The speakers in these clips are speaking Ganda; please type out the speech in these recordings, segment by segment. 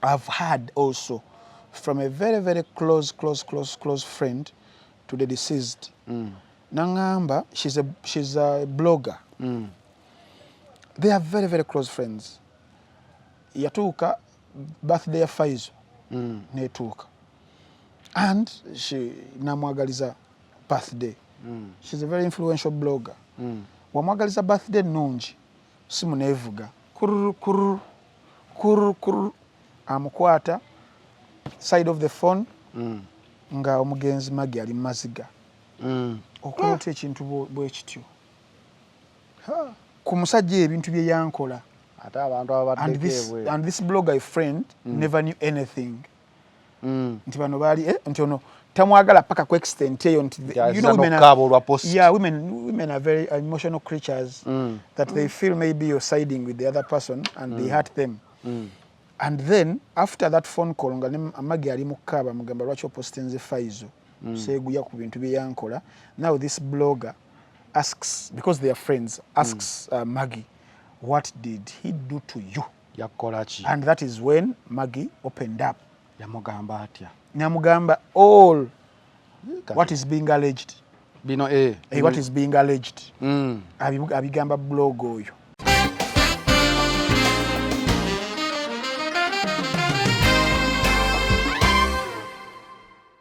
I've heard also from a very, very close, close, close, close friend to the deceased. Nangamba, she's a blogger. They are very, very close friends. Yatuuka birthday ya Faizo netuuka and she namwagaliza birthday. She's a very influential blogger. Wamwagaliza birthday nnungi, simu neevuga kururu kururu kururu kururu, amukwata side of the phone nga omugenzi Maggie ali mu maziga. Okola otya ekintu bwe kityo ku musajja, ebintu bye yankola? Ate abantu And ababaddeko this, ebweru. and this blogger friend never knew anything nti bano baali nti ono tamwagala paka ku extent eyo nti Nti azza n'okukaaba olwa post. Yeah, women are very emotional creatures that they feel maybe you're siding with the other person and they hurt them. And then after that phone call nga ne Maggie ali mu kukaaba, mugamba, "Lwaki opostinze Faizo? Seeguya ku bintu bye yankola." Now this blogger asks, because they are friends, asks Maggie, "What did he do to you?" Yakukola ki? And that is when Maggie opened up. Yamugamba atya? Namugamba all Kati what is being alleged. Bino What is being alleged. Abigamba blog oyo.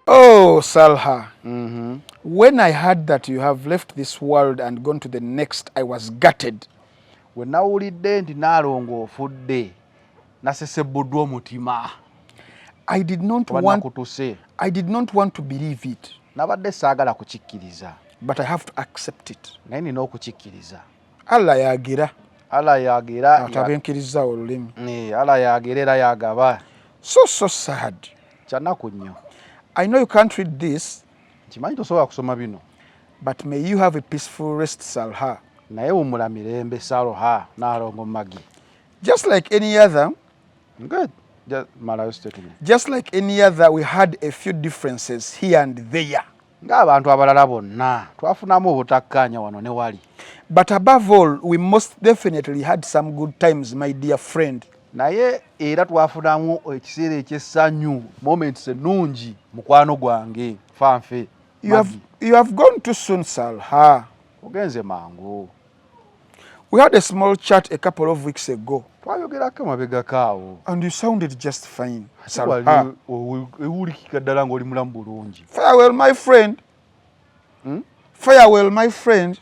Oh, Salha. When I heard that you have left this world and gone to the next, I was gutted. We nawulidde nti Naalongo ofudde, nasesebbuddwa omutima. I did not Oba want nakutuse. I did not want to believe it, Nabadde saagala kukikkiriza. but I have to accept it. Naye nina okukikkiriza. Allah yagira. Allah yagera. Atabenkirizaawo olulimi. Allah yagera era yagaba. So, so sad. Kyanaku nnyo. I know you can't read this, Nkimanyi tosobola kusoma bino. but may you have a peaceful rest, Salha. Naye wumula mirembe, Salha Naalongo Maggie. Just like any other, Good. Just malayo statement. just like any other, we had a few differences here and there. Ng'abantu abalala bonna, twafunamu obutakkaanya wano ne wali. But above all, we most definitely had some good times, my dear friend. Naye era twafunamu ekiseera ekyessanyu, moments ennungi, mukwano gwange fanfe. You have gone too soon, Salha. Ogenze mangu. We had a small chat a couple of weeks ago, Twayogerako emabegako awo. and you sounded just fine, Wali Salha. ewulikika ddala ng'oli mulamu bulungi. Farewell, my friend. Farewell, my friend.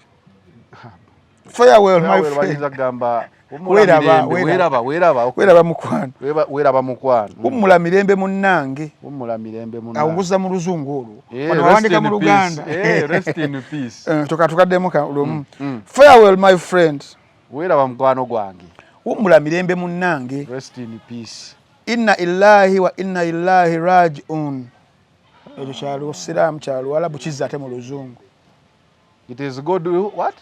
Farewell, my Farewell, friend. Bayinza kugamba wummula Weeraba, mirembe, weeraba. weeraba, weeraba, okay. Weeraba, mukwano. Weeraba mukwano. Wummula mirembe munnange. Wummula mirembe munnange. Awunguza mu luzungu olwo. Wano Rest wawandika in mu peace. Luganda. Rest in peace. Tukaduddemu lumu. Farewell, my friend. Weeraba mukwano gwange. Wummula mirembe munnange. Rest in peace. Inna illahi wa inna illahi rajiun. Ekyo kya Lusiraamu, kya Luwalabu, kizza ate mu Luzungu. It is God what?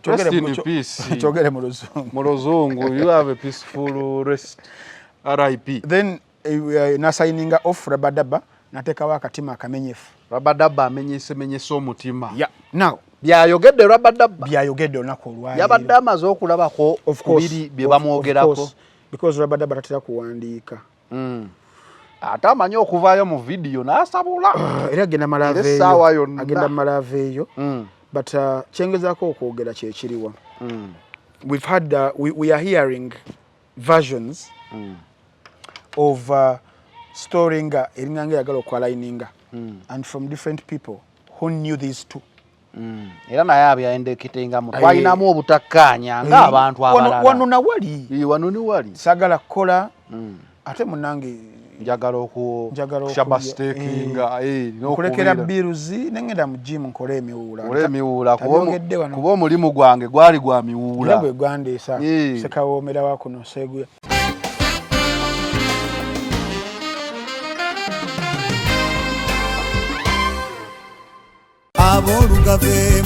Kyogere Rest in peace. Kyogere mu Luzungu. Mu Luzungu, you have a peaceful rest, RIP. Then nasayininga off Rabadaba, nateekawo akatima akamenyefu. Rabadaba amenyesemenyesa omutima. Yeah. Now Byayogedde Rabadaba. Byayogedde olunaku olwaleero. Yabadde amaze okulabako Of course, biri bye bamwogerako. Because Rabadaba tatera kuwandiika. Ate amanyi okuvaayo mu vidiyo n'asabula. Era agenda Era essaawa malaaveeyo yonna. Agenda malaaveeyo. But kyengezaako okwogera kyekiriwa? We've had we are hearing versions of story nga eringa nga eyagala okwalininga and from different people who knew these two. Era naye abyayendeketengamu, twalinamu obutakkaanya ng'abantu Wano abalala. Nawali. Wano ne wali. Saagala kukola ate munange. Njagala oku Njagala kushaba okulya. stekinga Nkulekera bills nengenda mu gym nkole emiwuula. Nkole emiwuula Tabyogedde wano. kuba omulimu gwange gwali gwa Era miwuula. gwe gwandeesa. Sekawoomera wa kuno seeguya.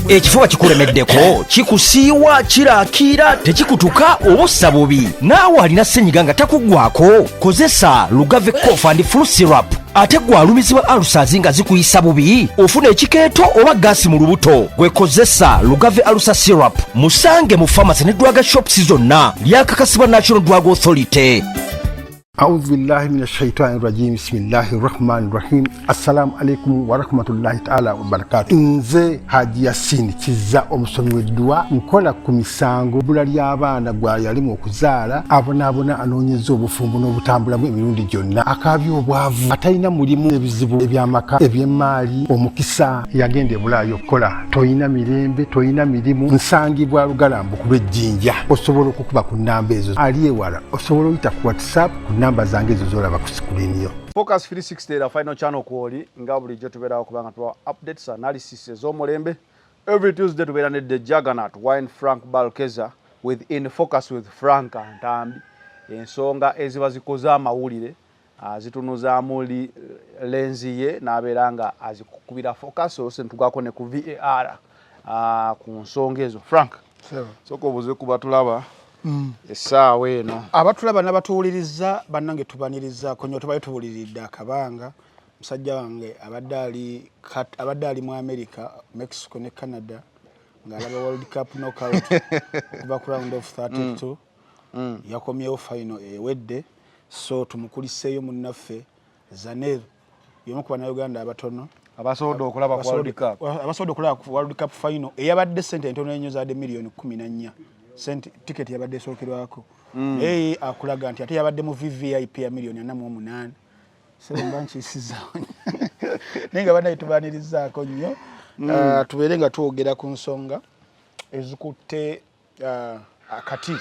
Ekifuba kikulemeddeko, kikusiiwa, kiraakiira, tekikutuka oba ossa bubi, naawe alina ssenyiga nga takuggwako, kozesa Lugave Cough and Flu Syrup. Ate gwe alumizibwa ulcers nga zikuyisa bubi, ofuna ekikeeto oba gaasi mu lubuto, gwe kozesa Lugave Ulcer Syrup. Musange mu famasi ne drug shops zonna. Lyakakasibwa National Drug Authority. Audhu billahi min ashaitani rajim. Bismillahi rahmani rahim. Assalamu alaikum warahmatullahi taala wabarakatu. Nze Haji Yasini Kiza, omusomi w'edduwa, nkola ku misango, bbula ly'abaana, gwa yalimu okuzaala, abonaabona, anoonyeza obufumbo n'obutambulamu emirundi gyonna, akaabya obwavu, atalina mulimu, ebizibu eby'amaka, eby'emmaali, omukisa, yagenda ebulaayo okukola, toyina mirembe, toyina mirimu. Nsangibwa Lugalambu ku lw'Ejjinja. Osobola okukuba ku nnamba ezo. Ali ewala osobola oyita ku WhatsApp ku namba zange ezo zolaba ku screen yo. Focus 360 era final channel kwoli nga bulijjo tubeerawo kubanga tuwa updates, analysis ez'omulembe. Every Tuesday tubeera ne The Juggernaut Wine Frank Balkeza with In Focus with Frank Ntambi. Ensonga eziba zikoze amawulire azitunuzaamu lens ye n'abeera nga azikukubira focus, oluusi ntugwako ne ku VAR ku nsonga ezo. Frank, sooka obuze ku batulaba essaawa eno. Abatulaba n'abatuwuliriza, bannange, tubanirizaako nnyo. Tubaye tubuliridde akabanga. Musajja wange abadde ali mu America, Mexico ne Canada ng'alaba World Cup knockout okuva ku round of 32. Yakomyewo final ewedde, so tumukuliseeyo munnaffe Zanel, y'omu ku Bannayuganda abatono abasobodde okulaba ku World Cup. Abasobodde okulaba ku World Cup final eyabadde sente entono ennyo, zaadde miliyoni 14 sente tiketi yabadde esookerwako, naye akulaga nti ate yabadde mu VVIP ya miliyoni 48. Sebe mba nkiisizaawo, naye nga bannaye tubaanirizaako nnyo. Tubeere nga twogera ku nsonga ezikutte akati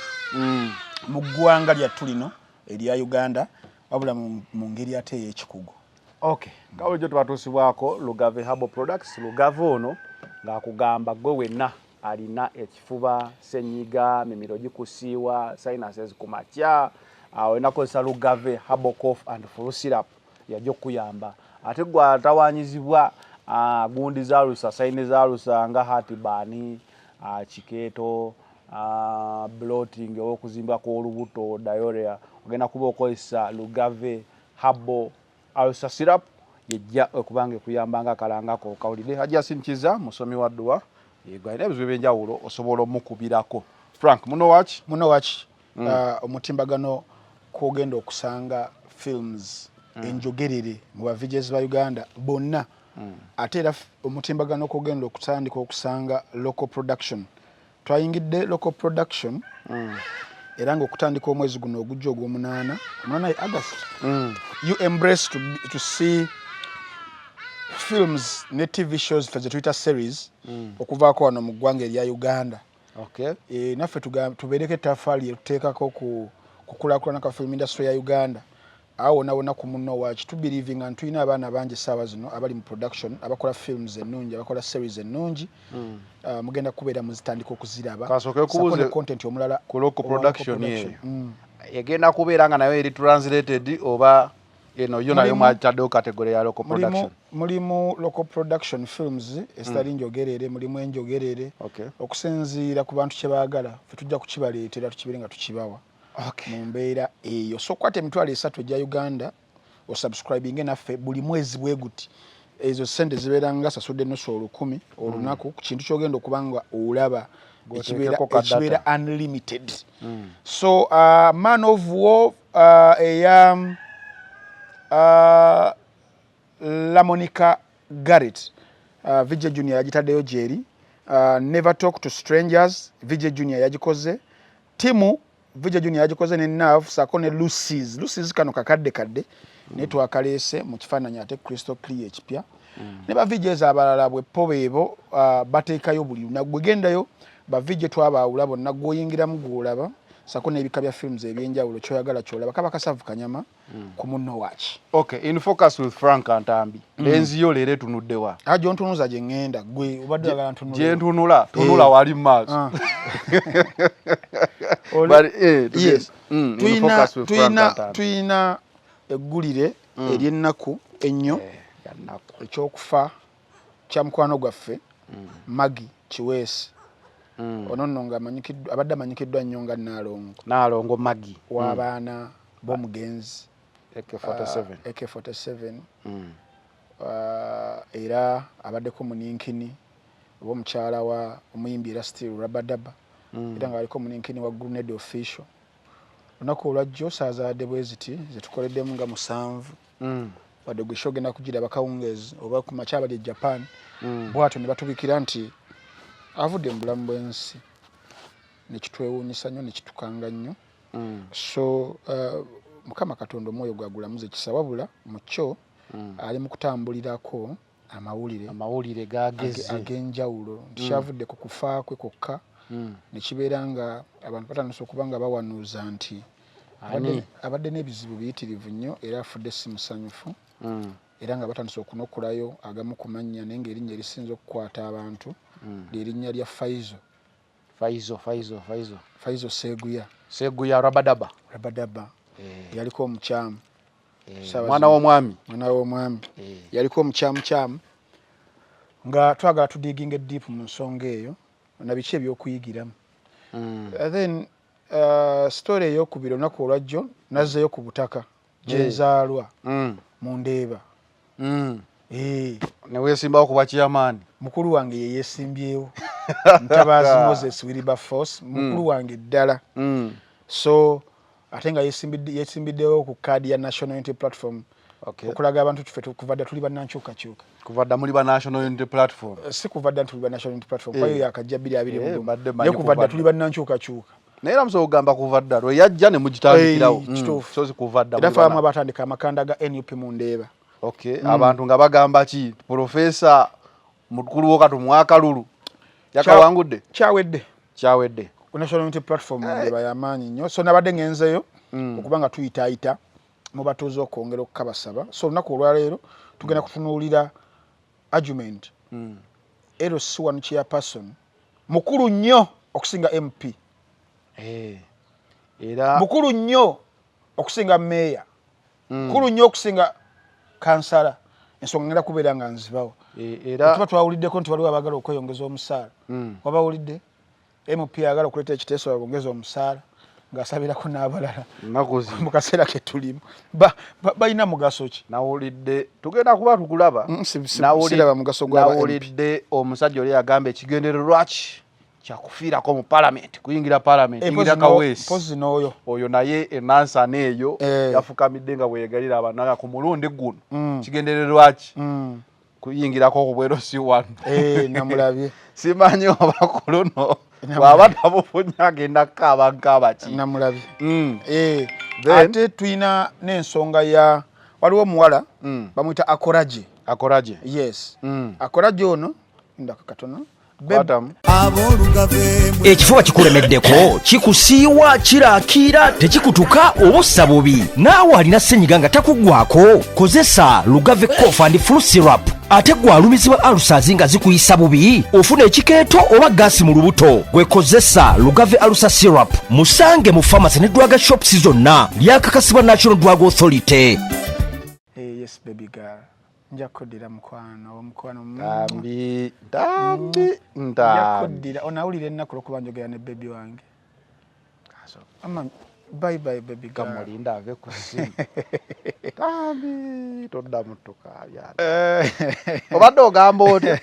mu ggwanga lyattu lino erya Uganda, wabula mu ngeri ate ey'ekikugu. Okay, nga bulijjo tubatuusibwako Lugave Herbal Products. Lugave ono ng'akugamba gwe wenna alina ekifuba, senyiga, mimiro gikusiiwa, sinuses ku makya, olina kukozesa Lugave Herbal Cough and Flu Syrup, yajja okukuyamba. Ate gwe atawanyizibwa gundi za ulcer, signs za ulcer nga heartburn, kikeeto, bloating oba okuzimba kw'olubuto, diarrhea, ogenda kuba okozesa Lugave Herbal Ulcer Syrup, yejja okubanga ekuyamba nga akalangako kawulidde. Hajji Yasin Kiza musomi wa dduwa, yegwe alina ebizibu ebyenjawulo osobola omukubirako. Frank, muno waki? Muno waki, omutimbagano kwogenda okusanga films enjogerere mu ba VJs ba Uganda bonna. Ate era omutimbagano kwogenda okutandika okusanga local production. Twayingidde local production era nga okutandika omwezi guno ogujja ogw'omunaana, omunaana ye August, you embrace to see films ne TV shows fe zetuyita series okuvaako wano mu ggwanga erya Uganda. E, naffe tubeereko ettafaali yetuteekako ku kukulaakulana kwa film industry ya Uganda. Awo wonna wonna ku Muno Waki tubelievinga nti tulina abaana bangi essaawa zino abali mu production, abakola films ennungi, abakola series ennungi. Mugenda kubeera muzitandika okuziraba. Kasooke Ssaako kubuuze ne content omulala ku local owa local production production. Eyo egenda kubeera nga nayo eri translated oba eno yo nayo mwataddewo category ya local production? Mulimu local production films ezitali njogerere, mulimu enjogerere. Okusinziira ku bantu kye baagala, ffe tujja kukibaleetera tukibere nga tukibawa mu mbeera eyo. So kwata 30,000 egya Uganda osubscribinge naffe buli mwezi bwe guti. Ezo sente zibeera nga sasudde nusu olukumi olunaku ku kintu kyogenda okuba nga olaba Gw'oteekeko ka data. Ekibeera unlimited. So Man of War eya Lamonica Garrett, VJ Junior yagitaddeyo gyeri. Never Talk to Strangers, VJ Junior yagikoze. Timu, VJ Junior yagikoze ne Nav sako ne Lucies. Lucies kano kakadde kadde naye twakaleese mu kifaananyi ate crystal clear ekipya. Ne ba VJs abalala bweppo beebo bateekayo buli lunaku. Bwegendayo ba VJ twabaawula bonna, gwoyingiramu gwolaba sako n'ebika bya films ebyenjawulo kyoyagala kyolaba. Kaba kasavu kanyama ku Munno Waki. Okay, In Focus with Frank Ntambi. Lens yo leero etunudde wa? Ah, gyontunuza gye ŋŋenda. Gwe obadde oyagala ntunule? Gye ntunula, tunula wali mu maaso. Ah. But, Yes. In Tuyina Focus with Frank Ntambi. Tuyina eggulire ery'ennaku ennyo, Ya nnaku. ekyokufa kya mukwano gwaffe Maggie Kiweesi. Ono nno nga abadde amanyikiddwa nnyo nga Naalongo Naalongo Maggie w'abaana b'omugenzi AK47. AK47. Era abaddeko muninkini oba omukyala wa omuyimbi era still Rabadaba, era nga aliko muninkini wa Grenade Official. Olunaku olwajjo saazaadde bwe ziti zetukoleddemu nga 7, wadde gwe show ogenda kugira bakawungeezi oba ku makya abali e Japan, bwatyo ne batubikira nti avudde mu bulamu bw'ensi, nekitwewuunyisa nnyo, nekitukanga nnyo. So Mukama Katonda omwoyo gwagulamuza ekisa, wabula mu kyo ali mu kutambulirako amawulire amawulire gageze ag'enjawulo nti kyavudde ku kufa kwe kwokka, nekibeera nga abantu batandise okuba nga bawanuuza nti abadde n'ebizibu biyitirivu nnyo era afudde si musanyufu, era nga batandise okunokulayo agamu ku mannya, naye ng'erinnya erisinza okukwata abantu lyerinnya lya Faizo. Faizo, Faizo, Faizo. Faizo Seguya. Seguya Rabadaba. Rabadaba. Yaliko omukyamu. Mwana w'omwami. Mwana w'omwami. Yaliko omukyamu. Nga twagala tudiginga deep mu nsonga eyo na biki ebyokuyigiramu. Then story ey'okubiri, olunaku olwajjo nazzeeyo ku butaka gyenzaalwa mu Ndeeba. Ne weesimbawo ku bwa chairman. Mukulu wange ye yeesimbyewo, Ntabaazi Moses Wilberforce, mukulu wange ddala. So ate nga yesimbiddewo ku kaadi ya National Unity Platform, okulaga abantu tufe kuva dda tuli bannankyukakyuka. Kuva dda muli ba National Unity Platform? Si kuva dda tuli ba National Unity Platform, kwayo yakajja 2021, naye kuva dda tuli bannankyukakyuka. Naye era musobola okugamba kuva dda lwe yajja ne mugitandikirawo. Kituufu. So si kuva dda. Era fe abamu abatandika amakanda ga NUP mu Ndeeba. Okay, abantu nga bagamba ki, Profesa mukulu wo katumuwa akalulu, yakawangudde? Kyawedde. Kyawedde. Ku National Unity Platform Ndeeba yamaanyi nnyo, so nabadde ngenzeyo okuba nga tuyitaayita mu batuuze okwongera okukabasaba. So olunaku olwaleero tugenda kutunuulira argument, LC1 chairperson mukulu nnyo okusinga MP, Era mukulu nnyo okusinga meeya, mukulu nnyo okusinga kansala. Ensonga ngenda kubeera nga nzibawo. Era tuba twawuliddeko nti waliwo abaagala okweyongeza omusaala. Wabawulidde MP ayagala okuleeta ekiteeso babongeze omusaala ng'asabirako n'abalala. Nnaku zino mu kaseera ke tulimu balina mugaso ki? Nawulidde, tugenda kuba tukulaba. Siraba mugaso gwa ba MP. Nawulidde omusajja oli yagamba ekigendererwa ki kyakufiirako mu palamenti, kuyingira palamenti, yingira Kaweesi. Mpozi n'oyo. Oyo naye enansana eyo yafukamidde nga bweyegalira abantu ku mulundi guno, kigendererwa ki kuyingirako ku bwero si wano. Namulabye. Simanyi oba ku luno bw'aba tabufunye agenda kukaaba nkaaba ki. Namulabye. Ate tulina n'ensonga ya waliwo omuwala bamuyita Akoraje. Akoraje. Yes. Akoraje ono ndaka katono. Kwatamu. Ekifuba kikulemeddeko, kikusiiwa, kirakiira, tekikutuka oba ossa bubi, naawe alina ssenyiga nga takuggwako, kozesa Lugave Cough and Flu Syrup. Ate gwe alumizibwa ulcers nga zikuyisa bubi, ofuna ekikeeto oba gaasi mu lubuto, gwe kozesa Lugave Ulcer Syrup. Musange mu pharmacy ne drug shops zonna. Lyakakasibwa National Drug Authority. Yes, baby girl, nja kuddira mukwano, omukwano. Ntambi, Ntambi, Nja Ntambi. kuddira onawulira ennaku olwokuba njogera ne baby wange. Ama bye bye, baby girl. Kamulinda ave ku ssimu. Ntambi, toddamu tukaabya. Obadde ogamba otya,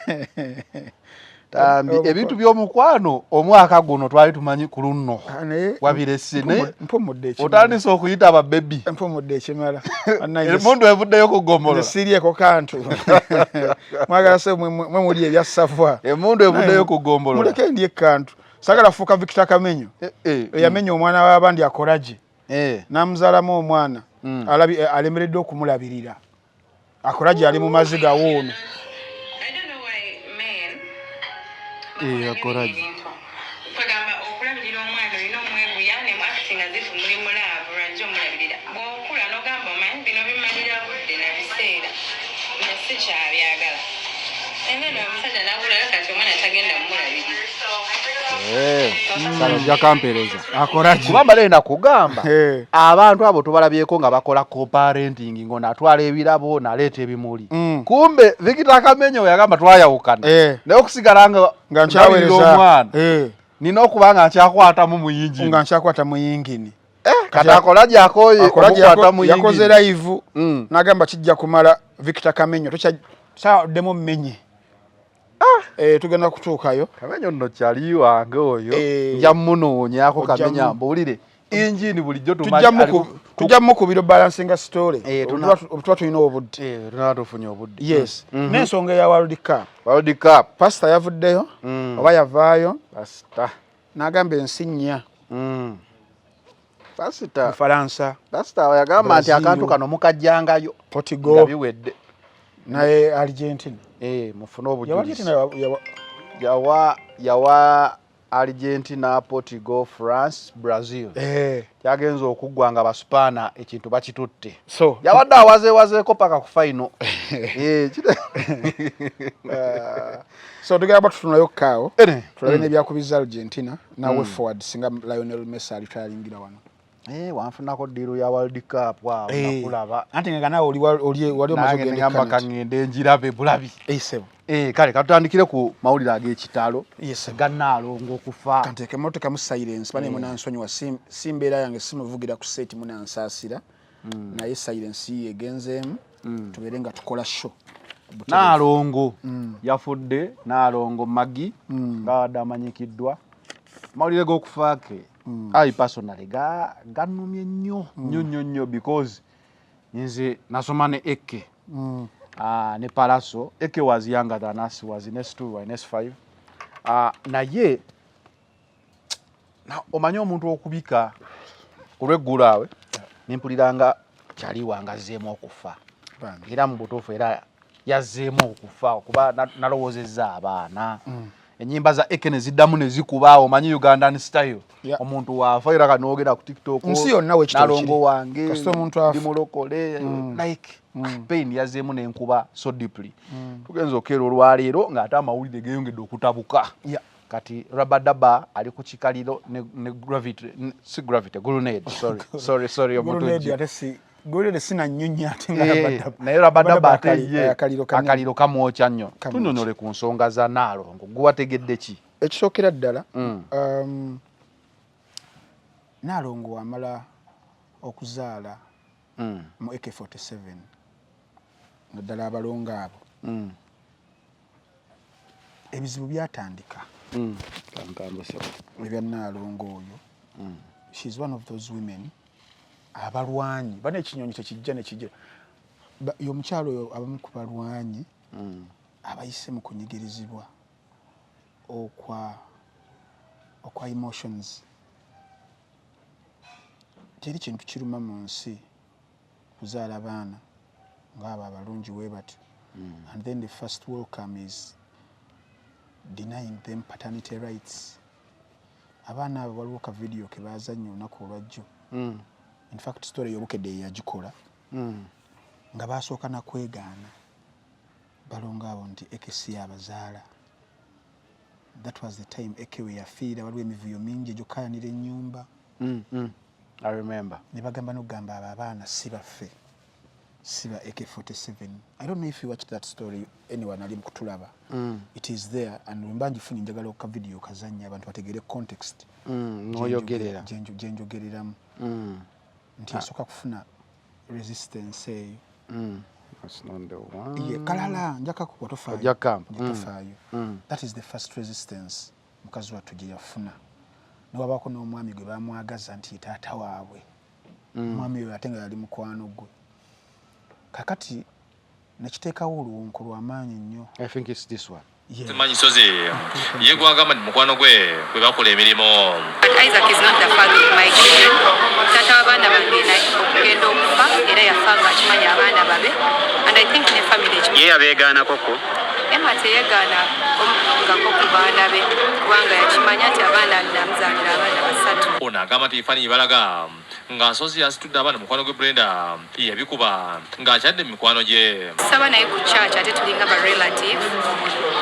Ntambi, ebintu by'omukwano omwaka guno twali tumanyi ku luno Ah, naye wabirese, naye mpumudde ekimala. Otandise okuyita ababebi. Mpumudde ekimala. Emundu evuddeyo ku ggombolola. Sirieko kantu. Mwagala se mwe muli ebya savwa. Emundu evuddeyo ku ggombolola. Muleke ndye kantu. Sagala fuuka Victor Kamenyo. Eyamenya omwana w'abandi akoragi. N'amuzaalamu omwana. Alemereddwa okumulabirira. Akoragi ali mu maziga wuuno. I don't know why men Akoragi. ebintu kwegamba okulabirira omwana olina omweguya ne mu acting as if muli mu love, lwajja omulabirira. Bw'okula n'ogamba omanyi bino bimalira budde na biseera, nze sikyabyagala. And then omusajja n'agulayo kati omwana tagenda mumulabirira. Sala ojja kampeereza. Akoragi. Kuba mbadde nakugamba, abantu abo tubalabyeko nga bakola co-parenting, ng'ono atwala ebirabo naleeta ebimuli. Kumbe Victor Kamenyo yagamba twayawukana, naye okusigala nga nga ndabirira nkyaweereza omwana nina okuba nga nkyakwatamu mu yingini. Nga nkyakwata mu yingini. Kati akola gyakoye Akoragi okukwata mu yakoze yingini. live n'agamba kijja kumala Victor Kamenyo tokyaddemu mmenye. Tugenda kutuukayo. Kamenyo nno kyali wange oyo. Eh. Nja munoonyaako. Ojja Kamenyo ambuulire. Engine bulijjo tujja mukubira balancinga story. Tuba tulina obudde. Tunaba tufunye obudde. Yes. N'ensonga eya World Cup. World Cup. Pastor yavuddeyo oba yavaayo. Pastor. N'agamba ensi nnya. Pastor. Bufalansa. Pastor yagamba nti akantu kano mukajjangayo. Portugal. Nga biwedde. Naye Argentina. Mufune obujulizi. Yawa Argentina, Portugal, France, Brazil. Kyagenze okuggwa nga Baspaana ekintu bakitutte. So yabadde awazeewazeeko paka ku final. So tugenda kuba tutunayo kaawo. Tulabe n'ebyakubiza Argentina nawe forward singa Lionel Messi alitwalingira wano. Wanfunako ddiiru ya World Cup waawo nakulaba. Anti nga naawe oli wali omaze ogenda ngamba kangende njirabe bulabi. Sebo. Kale katutandikire ku mawulire ag'ekitalo. Gannaalongo okufa. Kanteeke mmotoka mu silence bane munansonyiwa si mbeera yange simuvugira ku set munansaasira. Naye silence ye egenzeemu tubeere nga tukola show. Nnaalongo yafudde, Nnaalongo Maggie ng'abadde amanyikiddwa. Amawulire g'okufa ke I personally gannumye nnyo nnyo nnyo nnyo because nze nasoma ne Eke ne Palaso. Eke was younger than us, was in S2 or in S5. Naye omanyi omuntu okubika olweggulo awe nempuliranga kyali wange azzeemu okufa. Era mu butuufu era yazzeemu okufa kuba nalowoozezza abaana. Ennyimba za Eke ne ziddamu ne zikuba, omanyi Ugandan style. Omuntu waafa era kati n'ogenda ku TikTok. Nsi yonna wekitalo Nalongo kiri. Wange Kasita omuntu afa. Ndi mulokole like pain yazzeemu n'enkuba so deeply. Tugenze okukeera olwaleero ng'ate amawulire geeyongedde okutabuka. Kati Rabadaba ali ku kikaliro ne gravity, si gravity, grenade, sorry, sorry, sorry, Grenade omutuji. Ate si grenade sinannyonyi ate nga Rabadaba. Naye Rabadaba ate ye akaliro kanene. Akaliro kamwokya nnyo. Kamwokya. Tunyonyole ku nsonga za Nnaalongo, gwe wategedde ki? Ekisookera ddala, Nnaalongo wamala okuzaala mu AK47 naddala abalongo abo, ebizibu byatandika ebya Nnaalongo oyo. She is one of those women abalwanyi bana ekinyonyi tekijja nekijja. Ye omukyalo oyo abamu ku balwanyi abayise mu kunyigirizibwa okwa emotions. Teri kintu kiruma mu nsi kuzaala baana ng'abo abalungi we batyo and then the first welcome is denying them paternity rights. Abaana abo waliwo ka video ke bazannya olunaku olwajjo. In fact, story y'obukedde ye yagikola nga basooka nakwegaana balongo abo nti Eke si yabazaala. That was the time Eke we yafiira. Waliwo emivuyo mingi egyokukayanira ennyumba. I remember. Ne bagamba n'okugamba abo abaana si baffe, si ba AK47. I don't know if you watched that story, anyone ali mukutulaba. It is there and wemba ngifunye njagala ka video kazannya abantu bategere context N'oyogerera. gye njogereramu nti asooka kufuna resistance eyo. That's not the one. Ye kalala njakakuwa tofaayo. Ojja kampa. Nja tofaayo. That is the first resistance mukazi wattu gye yafuna. Newabaako n'omwami gwe bamwagaza nti ye taata waabwe. Omwami oyo ate nga yali mukwano gwe. Kakati nekiteekawo oluwonko lw'amaanyi nnyo. I think it's this one. Yeah. Simanyi sozi ye gwagamba nti mukwano gwe bwe bakola emirimu. But Isaac is not the father of my children. Taata w'abaana bange okugenda okufa era yafa ng'akimanyi abaana babe. And I think ne family ekimanyi. Ye yabeegaanako ko? Emma teyeegaana ngako ku baana be kubanga yakimanya nti abaana namuzaalira abaana basatu. Ono agamba nti ebifaananyi balaga nga Nsozi yasitudde abaana mukwano gwe Brenda yabikuba ng'akyadde mu mikwano gye. Saba naye ku church ate tulinga ba relative.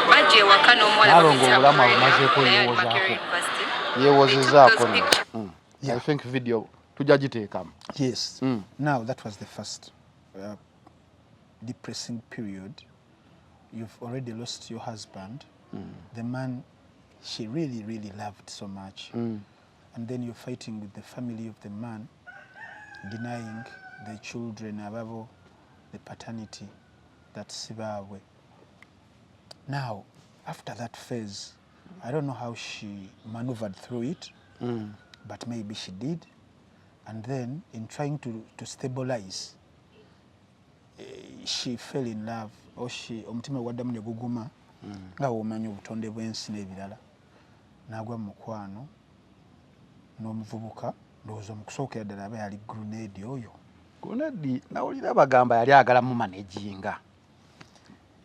Bajja ewaka n'omuwala Nalongo bamuyita obulamu Brenda, abumazeeko naye ali yeewozaako. Makerere University. Yeewozezaako They took those nno. pictures. I think video tujja giteekamu. Yes. Now that was the first depressing period. You've already lost your husband, the man she really, really loved so much. And then you're fighting with the family of the man, denying the children ababo the paternity that sibaabwe. Now, after that phase, I don't know how she maneuvered through it, but maybe she did. And then in trying to stabilize, she fell in love or she omutima gwaddamu ne guguma, nga bw'omanyi obutonde bw'ensi n'ebirala, n'agwa mu mukwano n'omuvubuka. Ndowooza mu kusookera ddala aba yali Grenade oyo. Grenade nawulira bagamba yali agala mu managinga.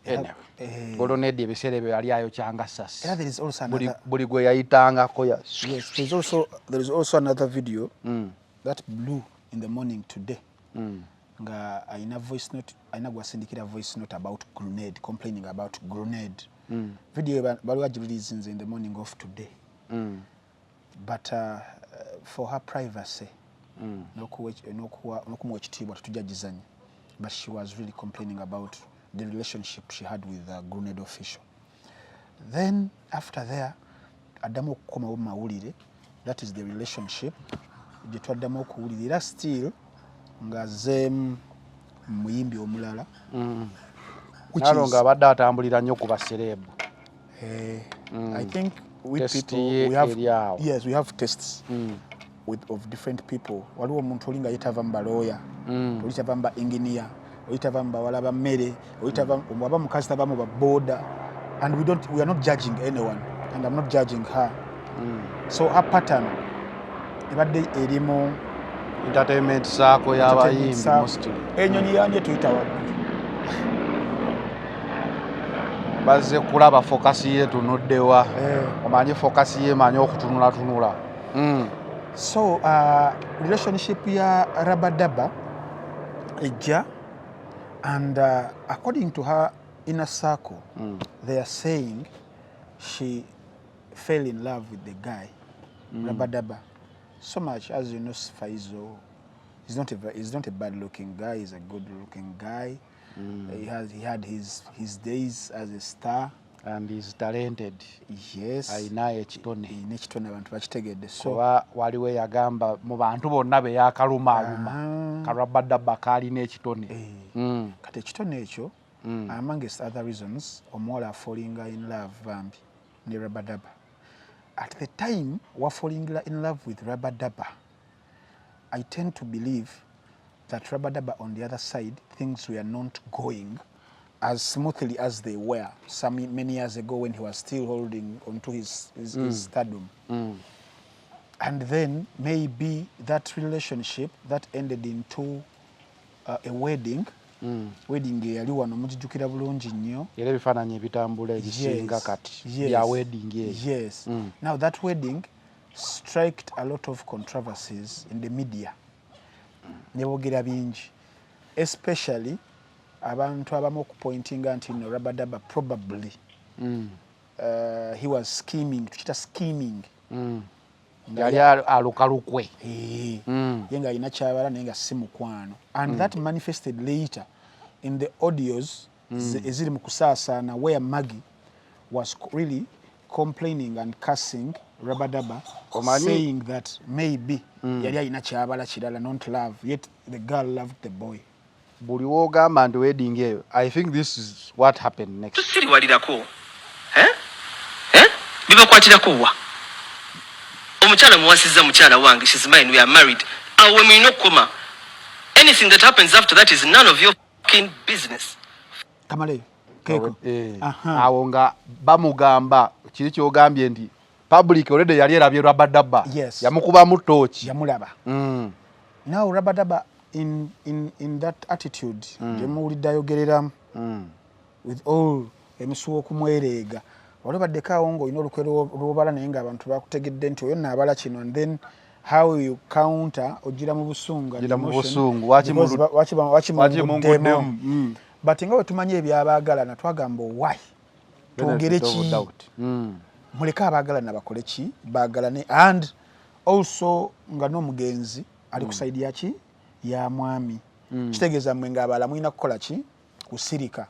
Eh, Grenade ebiseera ebyo yali ayokyanga sasi. Era there is also Buli, another, buli gwe yayitangako ya yes, there is also another video that blew in the morning today, nga ayina voice note, ayina gwasindikira voice note about Grenade, complaining about Grenade. Video bali bagireleasinze in the morning of today, but for her privacy n'okumuwa ekitiibwa tetujja gizanya, but she was really complaining about the relationship she had with the Grenade official. Then after there addamu okukomawo mu mawulire. That is the relationship gye twaddamu okuwulira, era still ng'azzeemu muyimbi omulala, which Nalo is- nga abadde atambulira nnyo ku ba celeb. Eh, I think we Test people ye we have eri awo. Yes, we have tests with of different people. Waliwo omuntu oli nga yetava mu balooya, oli tava mu ba engineer, oli tava mu bawala ba mmere, oli tava waba mukazi tava mu baboda, and we are not judging anyone, and I'm not judging her. So her pattern ebadde erimu entertainment saako y'abayimbi circle. Mostly. Enyonyi yandye tuyita waggulu. Bazze kulaba focus ye tunuddewa. Eh. Omanyi focus ye manyi okutunulatunula. So relationship ya Rabadaba ejja, and according to her inner circle, they are saying she fell in love with the guy, Rabadaba, so much. As you know, Faizo, he's not a bad looking guy, he's a good looking guy. He had his days as a star. And is talented. Yes. Ayina ekitone. Ayina ekitone, abantu bakitegedde, so Kuba waliwo eyagamba mu bantu bonna be yakalumaaluma, Karabadaba kaalina ekitone. Eh. Kati ekitone ekyo, amongst other reasons, omuwala afallinga in love bambi ne Rabadaba. At the time wafallingira in love with Rabadaba, I tend to believe that Rabadaba on the other side, things were not going as smoothly as they were some many years ago when he was still holding onto his stardom. And then maybe that relationship that ended into a wedding, wedding eyali wano mugijjukira bulungi nnyo. Era ebifaananyi ebitambula ebisinga kati bya wedding eyo. Yes. Now that wedding striked a lot of controversies in the media, ne boogera bingi, especially abantu abamu okupointinga nti no, Rabadaba probably he was scheming, tukita scheming. Yali alukalukwe. Eh, ye ng'alina kyabala naye nga si mukwano, and that manifested later in the audios eziri mu kusaasaana, where Maggie was really complaining and cursing Rabadaba, saying that maybe yali alina kyabala kirala, not love, yet the girl loved the boy. Buli wogamba nti wedding eyo, I think this is what happened next. Tusiriwalirako. Eh? Eh? Bibakwatirako wa? Omukyala muwasizza, mukyala wange, she's mine, we are married. Awo we mulina okukoma. Anything that happens after that is none of your fucking business. Kamaleyo keeko. Eh, Aha. awo nga bamugamba kiri kyogambye nti public already yali erabye Rabadaba. Yamukubamu tooki. Yamulaba. Now Rabadaba in that attitude gyemuwulidde ayogereramu, with all emisuwa okumwereega, wali obaddeko awo ng'olina olukwe lw'obala naye ng'abantu bakutegedde nti oyo nnaabala kino, and then how you counter, ogira mu busungu and Ogira mu emotion, busungu, waki because waki waki munguddemu. munguddemu, But nga bwe tumanyi ebyabaagalana, twagamba, why twongere Benefit of ki? doubt. Muleke abaagalana bakole ki, baagalane. And also nga n'omugenzi ali ku side yaki, ya mwami, kitegeeza mmwe ng'abalala mulina kukola ki? Kusirika.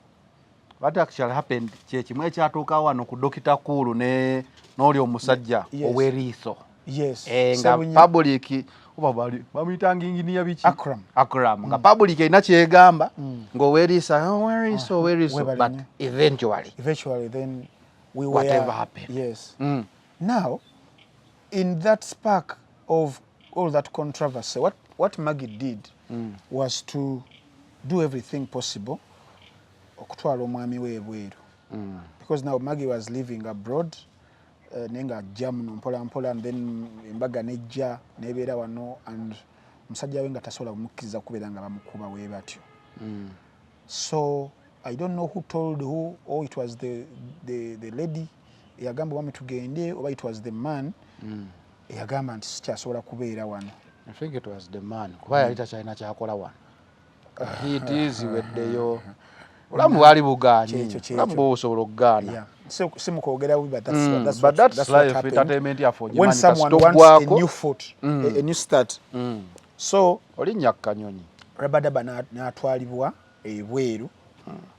What actually happened kyekimu ekyatuuka wano ku Dokita Kulu ne n'oli omusajja ow'eriiso. Eh, nga public oba bali bamuyitanga inginiya biki. Akram. Akram, nga public erina kyegamba ng'oweriiso, oweriiso, oweriiso, Webale but nnyo. eventually Eventually then we were whatever happened. Yes. Now in that spark of all that controversy, what Maggie did was to do everything possible okutwala omwami we ebweru, because now Maggie was living abroad, naye ng'ajja muno mpola mpola, and then embaga nejja nebeera wano, and omusajja we nga tasobola kumukkiriza kubeera nga bamukuba we batyo. So I don't know who told who, or it was the lady eyagamba omwami tugende, oba it was the man eyagamba nti sikyasobola kubeera wano. I think it was the man, kuba yali takyalina kyakola wano, heat ziweddeyo, obulamu bwali bugaanye. Kyekyo, kyekyo. Obulamu bwe busobola okugaana. Yeah. So, si mukwogera bubi, but that's, that's But what, that's that's what life, happened. Entertainment yaffe When ogimanyi, someone kasita wants a oggwako. new foot, a new start. So olinnya ku kanyonyi. Rabadaba n'atwalibwa ebweru,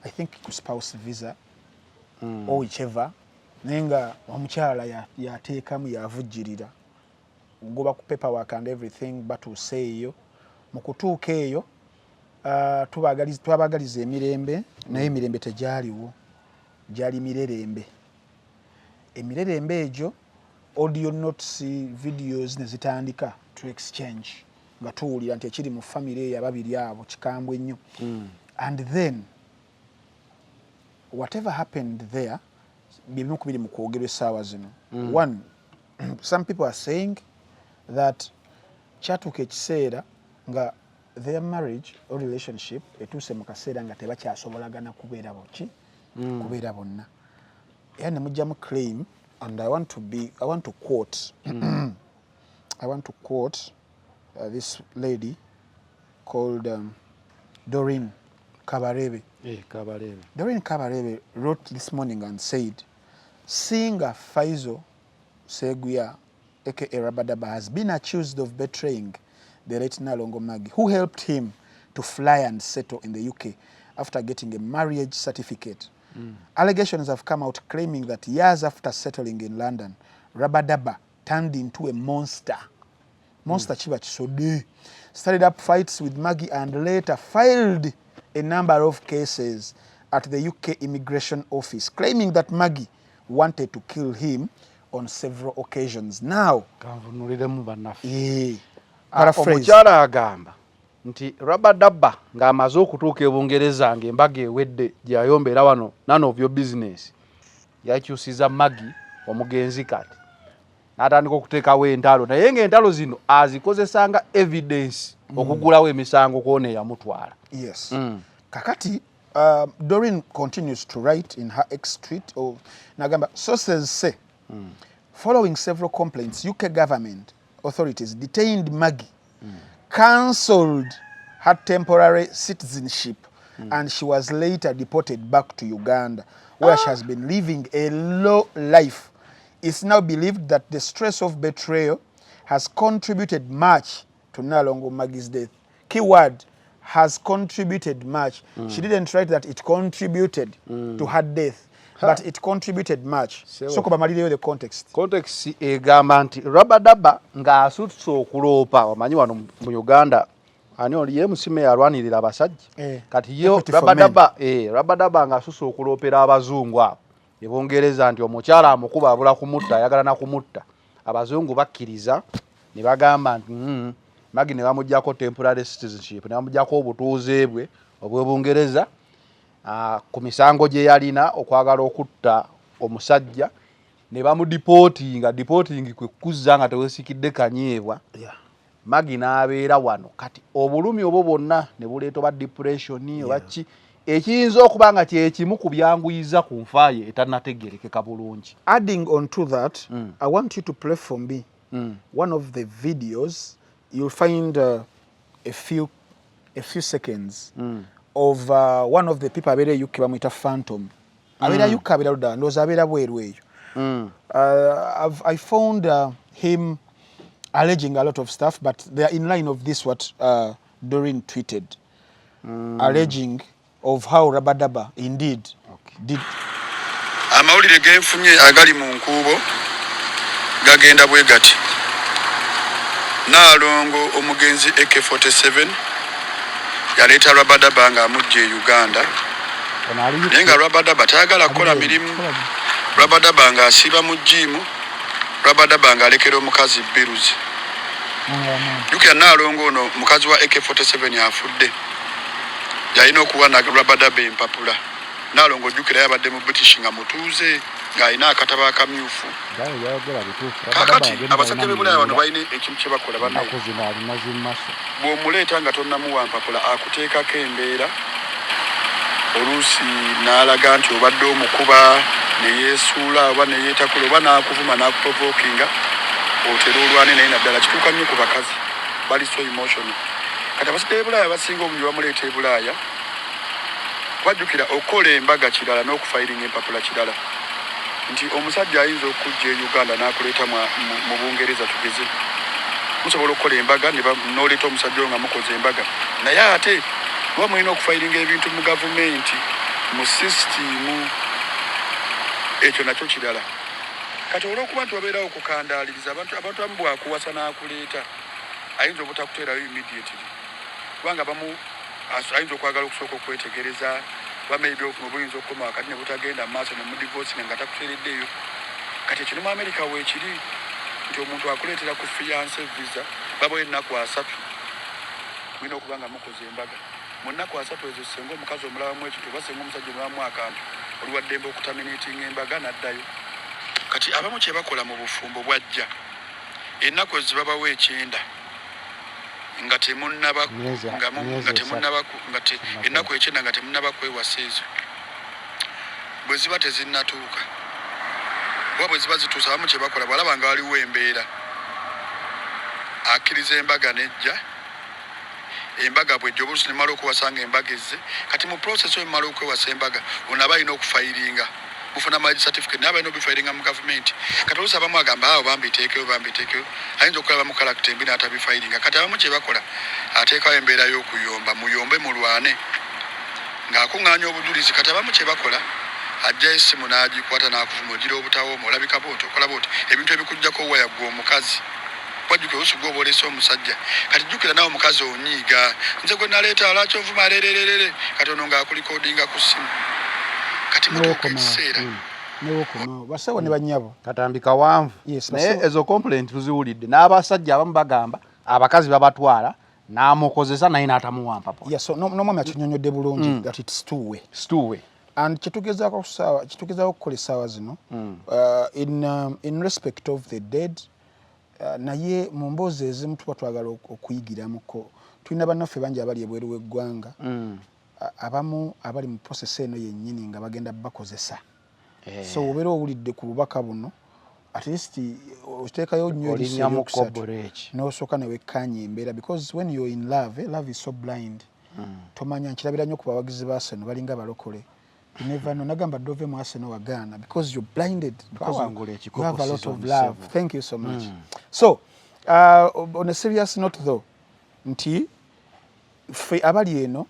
I think ku spouse visa or whichever, naye nga omukyala yateekamu, yavujjirira goba ku paperwork and everything. Batuuse eyo, mu kutuuka eyo, twabagaliza emirembe, naye emirembe tegyaliwo, gyali mirerembe. Emirerembe egyo, audio notes, videos ne zitandika to exchange, nga tuwulira nti ekiri mu famire eyo ababiri abo kikambwe nnyo. And then whatever happened there, byebimu ku biri mu kwogerwa essaawa zino. One, some people are saying that kyatuuka ekiseera nga their marriage or relationship etuuse mu kaseera nga tebakyasobolagana kubeera boki, kubeera bonna, era ne mugyamu claim. And I want to quote this lady called Doreen Kabarebe. Eh, Kabarebe. Doreen Kabarebe wrote this morning and said, "Singer Faizo Seguya, aka Rabadaba, has been accused of betraying the late Nalongo Maggie, who helped him to fly and settle in the UK after getting a marriage certificate. Allegations have come out claiming that years after settling in London, Rabadaba turned into a monster." Monster kiba kisodde. "Started up fights with Maggie and later filed a number of cases at the UK immigration office, claiming that Maggie wanted to kill him on several occasions." Now, Kanvunuliremu bannaffe. Eh, paraphrase. Omukyala agamba nti Rabadaba ng'amaze okutuuka e Bungereza, ng'embaga ewedde gyeyayombeera wano, none of your business, yakyusiza Maggie omugenzi kati n'atandika okuteekawo entalo, naye ng'entalo zino azikozesanga evidence okugulawo emisango kwona eyamutwala. Yes. Kakati, Doreen continues to write in her ex tweet, or nagamba, "Sources say, following several complaints, UK government authorities detained Maggie, cancelled her temporary citizenship, and she was later deported back to Uganda, where she has been living a low life. It's now believed that the stress of betrayal has contributed much to Nalongo Maggie's death." Keyword, has contributed much. She didn't write that it contributed to her death, but it contributed much. Sebo. So kubamalireyo the context. Context egamba nti Rabadaba ng'asutuse okuloopa, omanyi wano mu Uganda ani oli ye Musime alwanirira abasajja. Eh, kati yo Equity for Rabadaba, eh, Rabadaba ng'asuse okuloopera abazungu abo ebongereza nti omukyala amukuba abula kumutta, ayagala na kumutta, abazungu bakkiriza ne bagamba nti Maggie ne bamugyako temporary citizenship, ne bamugyako obutuuze bwe obw'Ebungereza, ku misango gye yalina okwagala okutta omusajja, ne bamudeportinga. Deporting kwe kuzza nga teweesikidde kanyeebwa. Maggie n'abeera wano kati obulumi obwo bwonna ne buleeta oba depression oba ki, ekiyinza okuba nga kyekimu ku byanguyiza ku nfa ye etannategeerekeka bulungi. Adding on to that, I want you to play for me one of the videos. You'll find a few seconds of one of the people abeera e UK, bamuyita Phantom. Abeera UK, abeera ludda, ndowooza abeera bweru eyo. I found him alleging a lot of stuff, but they are in line of this what Doreen tweeted, alleging of how Rabadaba indeed did. Amawulire genfunye agali mu nkuubo gagenda bwe gati: Naalongo omugenzi AK47 yaleeta Rabadaba ng'amujja e Uganda, Ono ali naye nga Rabadaba tayagala kukola mirimu. Rabadaba ng'asiiba mu gym. Rabadaba ng'alekera omukazi bills. Jjukira Nnaalongo ono mukazi wa AK47 afudde yalina okuwa Rabadaba empapula. Nnaalongo jjukira yabadde mu British nga mutuuze ng'alina akatabo akamyufu. Kaakati abasajja b'e Bulaaya bano balina ekintu kye bakola bannaye. Bw'omuleeta nga tonnamuwa mpapula akuteekako embeera oluusi n'alaga nti obadde omukuba ne yeesuula oba ne yeetakula oba n'akuvuma n'akuprovokinga otera olwane naye naddala kituuka nnyo ku bakazi bali so emotional. Kati abasajja b'e Bulaaya abasinga obungi bamuleeta e Bulaaya bajjukira okukola embaga kirala n'okufayiringa empapula kirala nti omusajja ayinza okujja e Uganda n'akuleeta mu Bungereza tugeze musobola okukola embaga n'oleeta omusajja oyo nga mukoze embaga naye ate muba mulina okufayiringa ebintu mu gavumenti mu sisitiimu ekyo nakyo kirala kati olw'okuba nti wabeerawo okukandaaliriza abantu abantu abamu bwakuwasa n'akuleeta ayinza obutakuteerayo immediately kubanga abamu ayinza okwagala okusooka okwetegereza oba maybe obufumbo buyinza okukoma wakati ne butagenda mu maaso ne mudivosinga nga takuteereddeeyo. Kati ekyo ne mu Amerika weekiri nti omuntu akuleetera ku fiance visa babawo ennaku 30 mulina okuba nga mukoze embaga. Mu nnaku 30 ezo ssenga omukazi omulabamu ekintu oba ssenga omusajja omulabamu akantu oli wa ddembe okutaminatinga embaga n'addayo. Kati abamu kye bakola mu bufumbo bwajja ennaku ezo ze babawa ekyenda nga temunnaba nga temunnaba nga te, ennaku ekyenda nga temunnaba kwewasa ezo bwe ziba tezinnatuuka oba bwe ziba zituuse abamu kye bakola bw'alaba nga waliwo embeera akkiriza embaga n'ejja embaga bwejja oba oluusi nemala okuwasa nga embaga ezze kati mu process oyo mumala okwewasa embaga ono aba alina okufayiringa mufuna marriage certificate naye balina obifayiringa mu gavumenti kati oluusi abamu agamba awo bambiteekeyo bambiteekeyo ayinza okukola bamu kalakita embi n'atabifayiringa kati abamu kye bakola ateekawo embeera y'okuyomba muyombe mulwane ng'akuŋŋaanya obujulizi kati abamu kye bakola ajjayo essimu n'agikwata n'akuvuma ogira obutawooma olabika bwoti okola bwoti ebintu ebikuggyako waya gwe omukazi wajjukira oluusi gwe oba oleese omusajja kati jjukira nawe omukazi onyiiga nze gwe naleeta lwaki onvuma rerererere kati ono ng'akulikodinga ku ssimu kati mutuuka ekiseera newokomawo basawo ne banyabo katambi kawanvu Yes, naye basawo. ezo complaint tuziwulidde n'abasajja abamu bagamba abakazi babatwala n'amukozesa naye n'atamuwa mpapula Yeah, so n'omwami akinyonyodde bulungi that it's two way situwe and kyetugezaako kusaawa kyetugezaako okukola essaawa zino in respect of the dead, naye mu mboozi ezimu tuba twagala okuyigiramuko. Tulina bannaffe bangi abali ebweru w'eggwanga, abamu abali mu process eno yennyini nga bagenda bakozesa. So obeera owulidde ku bubaka buno, at least oteekayo nnyo eriiso Olinnyamu eryokusatu break. N'osooka ne wekkaanya embeera because when you're in love, love is so blind. Tomanya nkirabira nnyo ku bawagizi ba Arsenal balinga balokole. You never know. Nagamba dove mu Arsenal wagaana because you're blinded because Twawangula you ekikopo have a lot of season love. 7. Thank you so much. So on a serious note though, nti ffe abali eno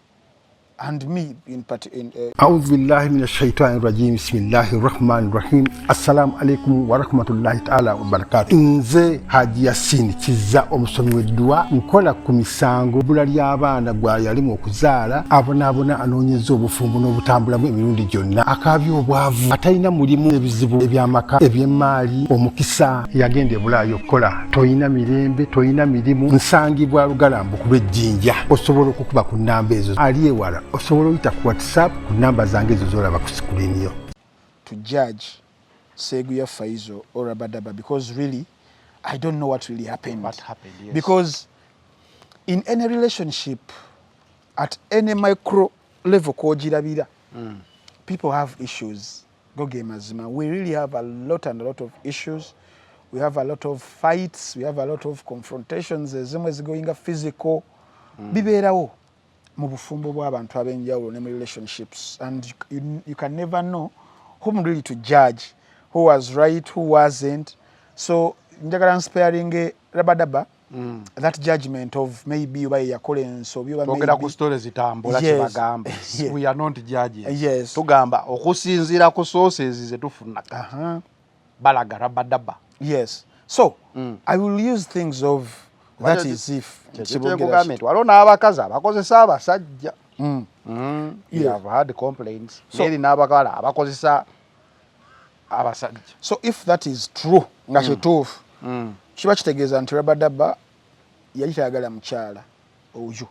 and me in part in أعوذ بالله من الشيطان الرجيم بسم الله الرحمن الرحيم السلام عليكم ورحمة الله تعالى وبركاته nze Haji Yasin Kizza omusomi w'edduwa nkola ku misango bbula ly'abaana gwa yalimu okuzaala abonaabona anoonyeza obufumbo n'obutambulamu emirundi gyonna akaabya obwavu atalina mulimu ebizibu eby'amaka eby'emmaali omukisa yagenda e Bulaaya okukola toyina mirembe toyina mirimu nsangibwa Lugalambu ku lw'ejjinja osobola okukuba ku nnamba ezo ali ewala osobola oyita ku WhatsApp ku nnamba zange ezo z'olaba ku screen yo. To judge Seguya Faizo or Rabadaba because really I don't know what really happened. What happened, yes. Because in any relationship, at any micro level kwogirabira, people have issues. Go ge mazima. We really have a lot and a lot of issues. We have a lot of fights, we have a lot of confrontations, ezimu ezigoinga physical. Bibeerawo mu bufumbo bw'abantu ab'enjawulo ne mu relationships and you can never know whom really to judge, who was right, who wasn't. So njagala nsparinge Rabadaba that judgment of maybe oba ye yakola ensobi oba twogera maybe ku story zitambula kyebagamba. We are not judges. Tugamba okusinziira ku sources zetufuna kati balaga Rabadaba. Yes, so I will use things of that is if kyekyenkugambye nti waliwo n'abakazi abakozesa abasajja. We have had complaints neri n'abawala abakozesa abasajja. So if that is true nga kituufu, kiba kitegeeza nti Rabadaba Yali tayagala mukyala oyo,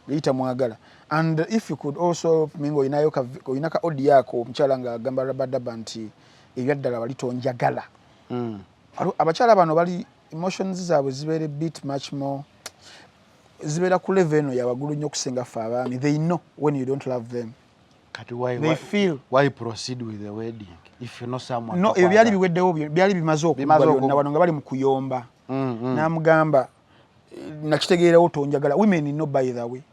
yali tamwagala. And if you could also me nga olinayo olina ka audio ako, omukyala ng'agamba Rabadaba nti ebyaddala wali tonjagala. Abakyala bano bali emotions zaabwe zibeera bit much more, zibeera ku level eno yawaggulu nnyo okusinga ffe abaami. They know when you don't love them. Kati why, They why, feel. Why proceed with the wedding if you know someone No, ebyo byali biweddewo, byali bimaze okuggwa. Bimaze Byonna okuggwa. wano nga bali mu kuyomba, n'amugamba, "Eh, nakitegeerawo tonjagala." Women know, by the way.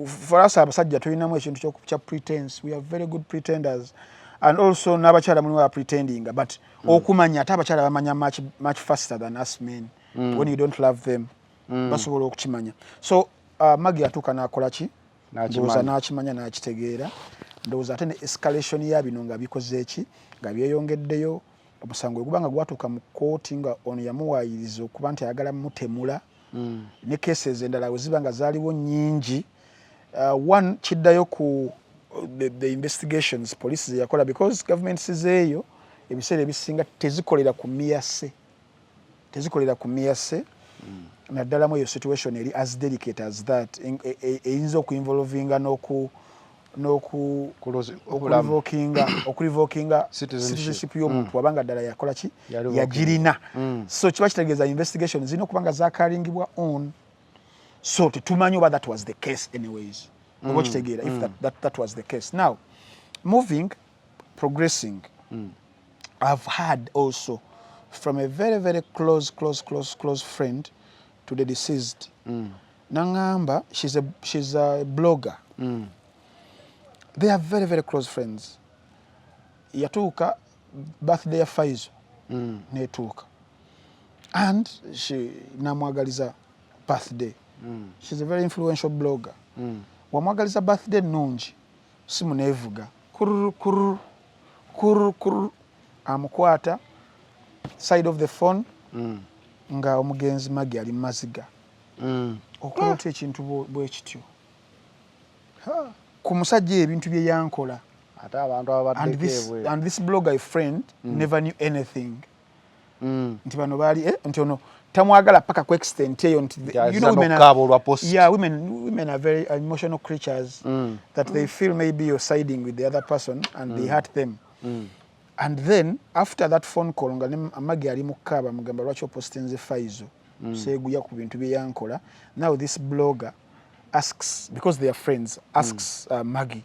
For us abasajja tulinamu ekintu kya pretense. We are very good pretenders, and also n'abakyala mulimu pretending, but okumanya ate abakyala bamanya much, much faster than us men. When you don't love them, basobola okukimanya. So Magi atuuka n'akola ki? N'akimanya. Ndowooza n'akimanya, n'akitegeera. Ndowooza ate ne escalation ya bino nga bikoze eki, nga byeyongeddeyo, omusango bwe guba nga gwatuuka mu kkooti, nga ono yamuwaayiriza okuba nti ayagala mutemula, ne cases endala bwe ziba nga zaaliwo nnyingi, one kiddayo ku the investigations police ze yakola, because government zeeyo ebiseera ebisinga tezikolera ku miyase, tezikolera ku miyase, naddala mu eyo situation eri as delicate as that, eyinza okuinvolvinga n'oku Obulamu. Okurevokinga Citizenship. citizenship y'omuntu wabanga ddala yakola ki, Yarevokinga. yagirina. So kiba kitegeeza investigation zirina okuba nga zacarryingibwa on. So tetumanyi oba that was the case. Anyways, oba okitegeera, if that was the case. Now moving, progressing, I've had also from a very, very close, close, close, close friend to the deceased, naŋŋamba she's a blogger. They are very, very close friends. Yatuuka birthday ya Faizo netuuka, and she namwagaliza birthday. She's a very influential blogger. Wamwagaliza birthday nnungi, simu neevuga kururu kururu kururu kururu, amukwata side of the phone, nga omugenzi Magi ali mu maziga. Okola otya ekintu bwe kityo ku musajja, ebintu bye yankola? Ate abantu And ababaddeko this, ebweru. and this blogger friend never knew anything nti bano baali, nti ono tamwagala paka ku extent eyo nti Nti azza n'okukaaba olwa post. Yeah, women are very emotional creatures, that they feel maybe you're siding with the other person and they hurt them. And then after that phone call, nga ne Magi ali mu kukaaba, mugamba, "Lwaki opostinze Faizo? Seeguya ku bintu bye yankola." Now this blogger asks, because they are friends, asks Maggie,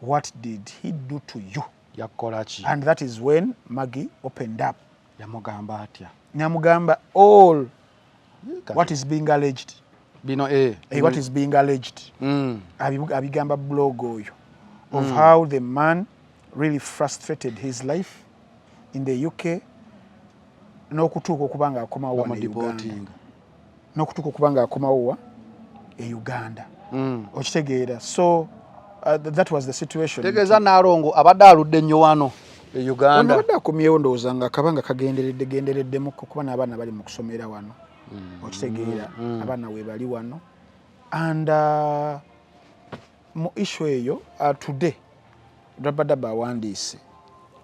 "What did he do to you?" Yakukola ki? And that is when Maggie opened up. Yamugamba atya? Namugamba all Kati what is being alleged. Bino eh. Eh, what is being alleged. Abigamba blog oyo of how the man really frustrated his life in the UK n'okutuuka okuba nga akomawo wano e Uganda. Bamudeportinga. N'okutuuka okuba nga akomawo wa e Uganda. Okitegeera? So that was the situation. Tegeeza Naalongo abadde aludde nnyo wano e Uganda. Abadde akomyewo, ndowooza nga akabanga kagenderedde gendereddemukko, kuba n'abaana bali mu kusomera wano. Okitegeera? Abaana we bali wano. And mu issue eyo, today Rabadaba awandiise.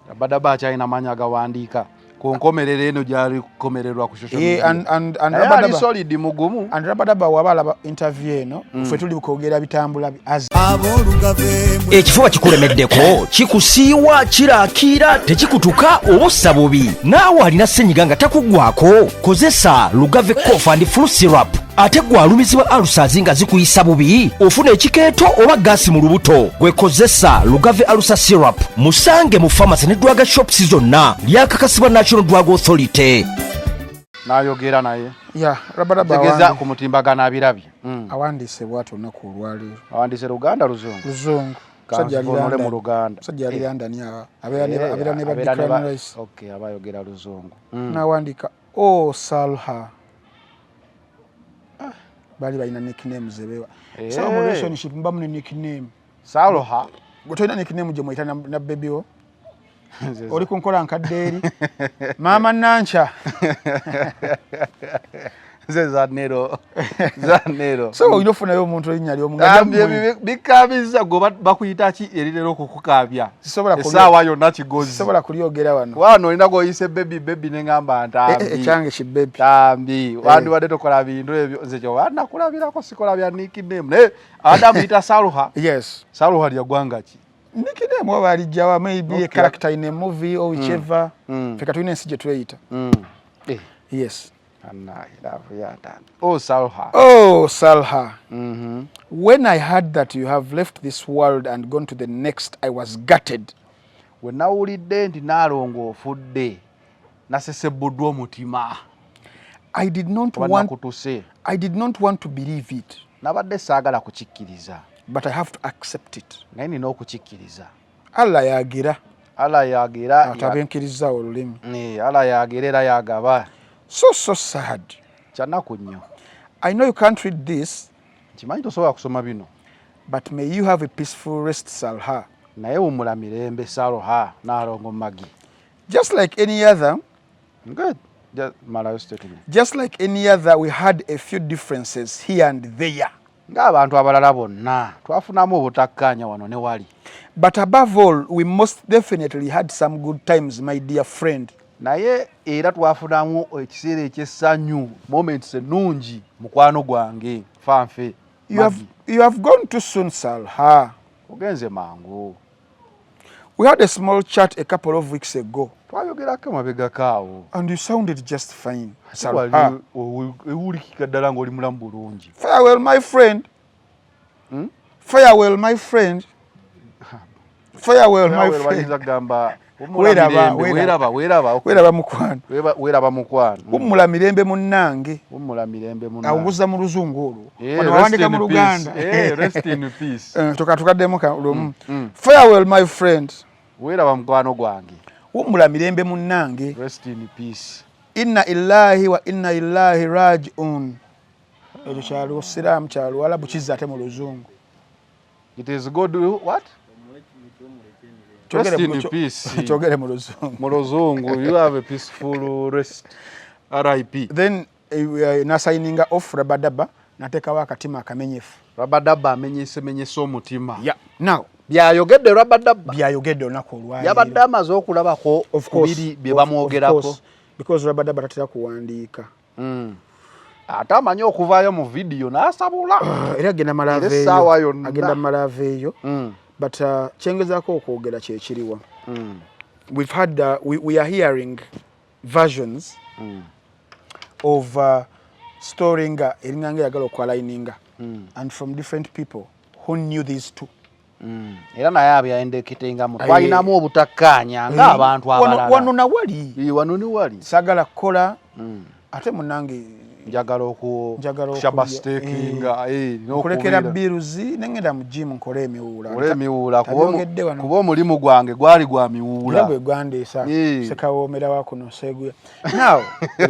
Rabadaba akyalina maanyi agawandiika ku nkomerero eno gyali kukomererwa ku social media. And Naye ali Rabadaba, solid, mugumu. And Rabadaba waba alaba interview eno, ffe tuli kwogera bitambula as Ekifuba kikulemeddeko, kikusiiwa, kiraakiira, tekikutuka oba ossa bubi, naawe alina ssenyiga nga takuggwako, kozesa Lugave Cough and Flu Syrup. Ate gwe alumizibwa ulcers nga zikuyisa bubi, ofuna ekikeeto oba gaasi mu lubuto, gwe kozesa Lugave Ulcer Syrup. Musange mu pharmacy ne drug shops zonna. Lyakakasibwa National Drug Authority. N'ayogera naye. Yeah, Rabadaba tegeeza ku mutimbagano abirabye. Awandiise bwati olunaku olwaleero. Awandiise Luganda, Luzungu? Luzungu. Musajja ali Kanvunule mu London. Luganda. Musajja ali London, abeera ne ba Abeera ne Declan Rice. Okay, aba ayogera Luzungu. N'awandiika, "O Salha." Baali balina nicknames ebewa. So mu relationship muba mune nickname. Salha. Gwe tolina nickname gye mweyita na baby wo? Oli ku nkola nkadde eri maama Nanca. Nze Zanero, Zanero. So olina ofunayo omuntu erinnya lyomugambi bikabiza gwe bakuyita ki erirera okukukaabya essaawa yonna kigozi sobola kulyogera wano wano olina gwoyise baby baby ne ngamba ntambi eh, eh, ekyange ki baby tambi eh. wandibadde tokola bintu ebyo nze kyoba nakulabirako sikola bya nickname naye abadde amuyita Saluha. Yes, Saluha lya ggwanga ki? Nickname oba alijjawa maybe okay. A character in a movie or whichever. Feka tulina ensi gye tweyita. Eh. Yes. Oh, Salha. Oh, Salha. When I heard that you have left this world and gone to the next, I was gutted. We nawulidde nti Naalongo ofudde nasesebuddwa omutima. I did not want to believe it. Nabadde saagala kukikkiriza. But I have to accept it. Naye nina okukikkiriza. Allah yagira. Allah yagira. Atabenkirizza olulimi. Eh, Allah yagira era yagaba. So so sad. Kyanaku nnyo. I know you can't read this. Nkimanyi tosobola kusoma bino. But may you have a peaceful rest, Salha. Naye wumula mirembe Salha Nalongo Maggie. Just like any other. Good. Just, malayo statement. Just like any other, we had a few differences here and there. Ng'abantu abalala bonna twafunamu obutakkaanya wano ne wali. But above all, we most definitely had some good times, my dear friend. Naye era twafunamu ekiseera ekyessanyu, moments ennungi, mukwano gwange fanfe. You have gone too soon, Salha. Ogenze mangu. We had a small chat a couple of weeks ago. Twayogerako emabegako awo. And you sounded just fine, Salha. Ewulikika ddala ng'oli mulamu bulungi. Farewell, my friend. Farewell, my friend. Farewell, my friend. Gamba Weeraba, weeraba, weeraba. Weeraba mukwano. Weeraba mukwano. Wummula mirembe munnange. Wummula mirembe munnange. Awunguza mu luzungu olwo. Wano wawandika mu Luganda. Rest in peace. Tukaddemu lumu. Farewell, my friend. Weeraba mukwano gwange. Wummula mirembe munnange. Rest in peace. Inna illahi wa inna illahi rajiun. Ekyo kya Lusiraamu, kya Luwalabu, kizza ate mu Luzungu. It is God what? Rest in peace. Kyogere mu Luzungu. Mu Luzungu, you have a peaceful rest. RIP. Then nasayininga off Rabadaba, nateekawo akatima akamenyefu. Rabadaba amenyesemenyesa omutima. Yeah. Now, byayogedde Rabadaba. Byayogedde olunaku olwaleero. Yabadde amaze okulabako kubiri bye bamwogerako. Because Rabadaba tatera kuwandiika. Ate amanyi okuvaayo mu vidiyo n'asabula. Era agenda malaaveeyo. Agenda malaaveeyo. But kyengezaako okwogera kyekiriwa. We've had we are hearing versions of story nga eringa eyagala okwalininga and from different people who knew these two. Era naye abyayendeketengamu twalinamu obutakkaanya ng'abantu abalala. Wano nawali. Wano ne wali. Saagala kukola ate munnange njagala okushabastekinga nkulekera biruzi nengenda mu gym nkole emiwuula. Nkole emiwuula kuba omulimu gwange gwali gwa miwuula. Era gwe gwandeesa sekawoomera wa kuno seeguya. Now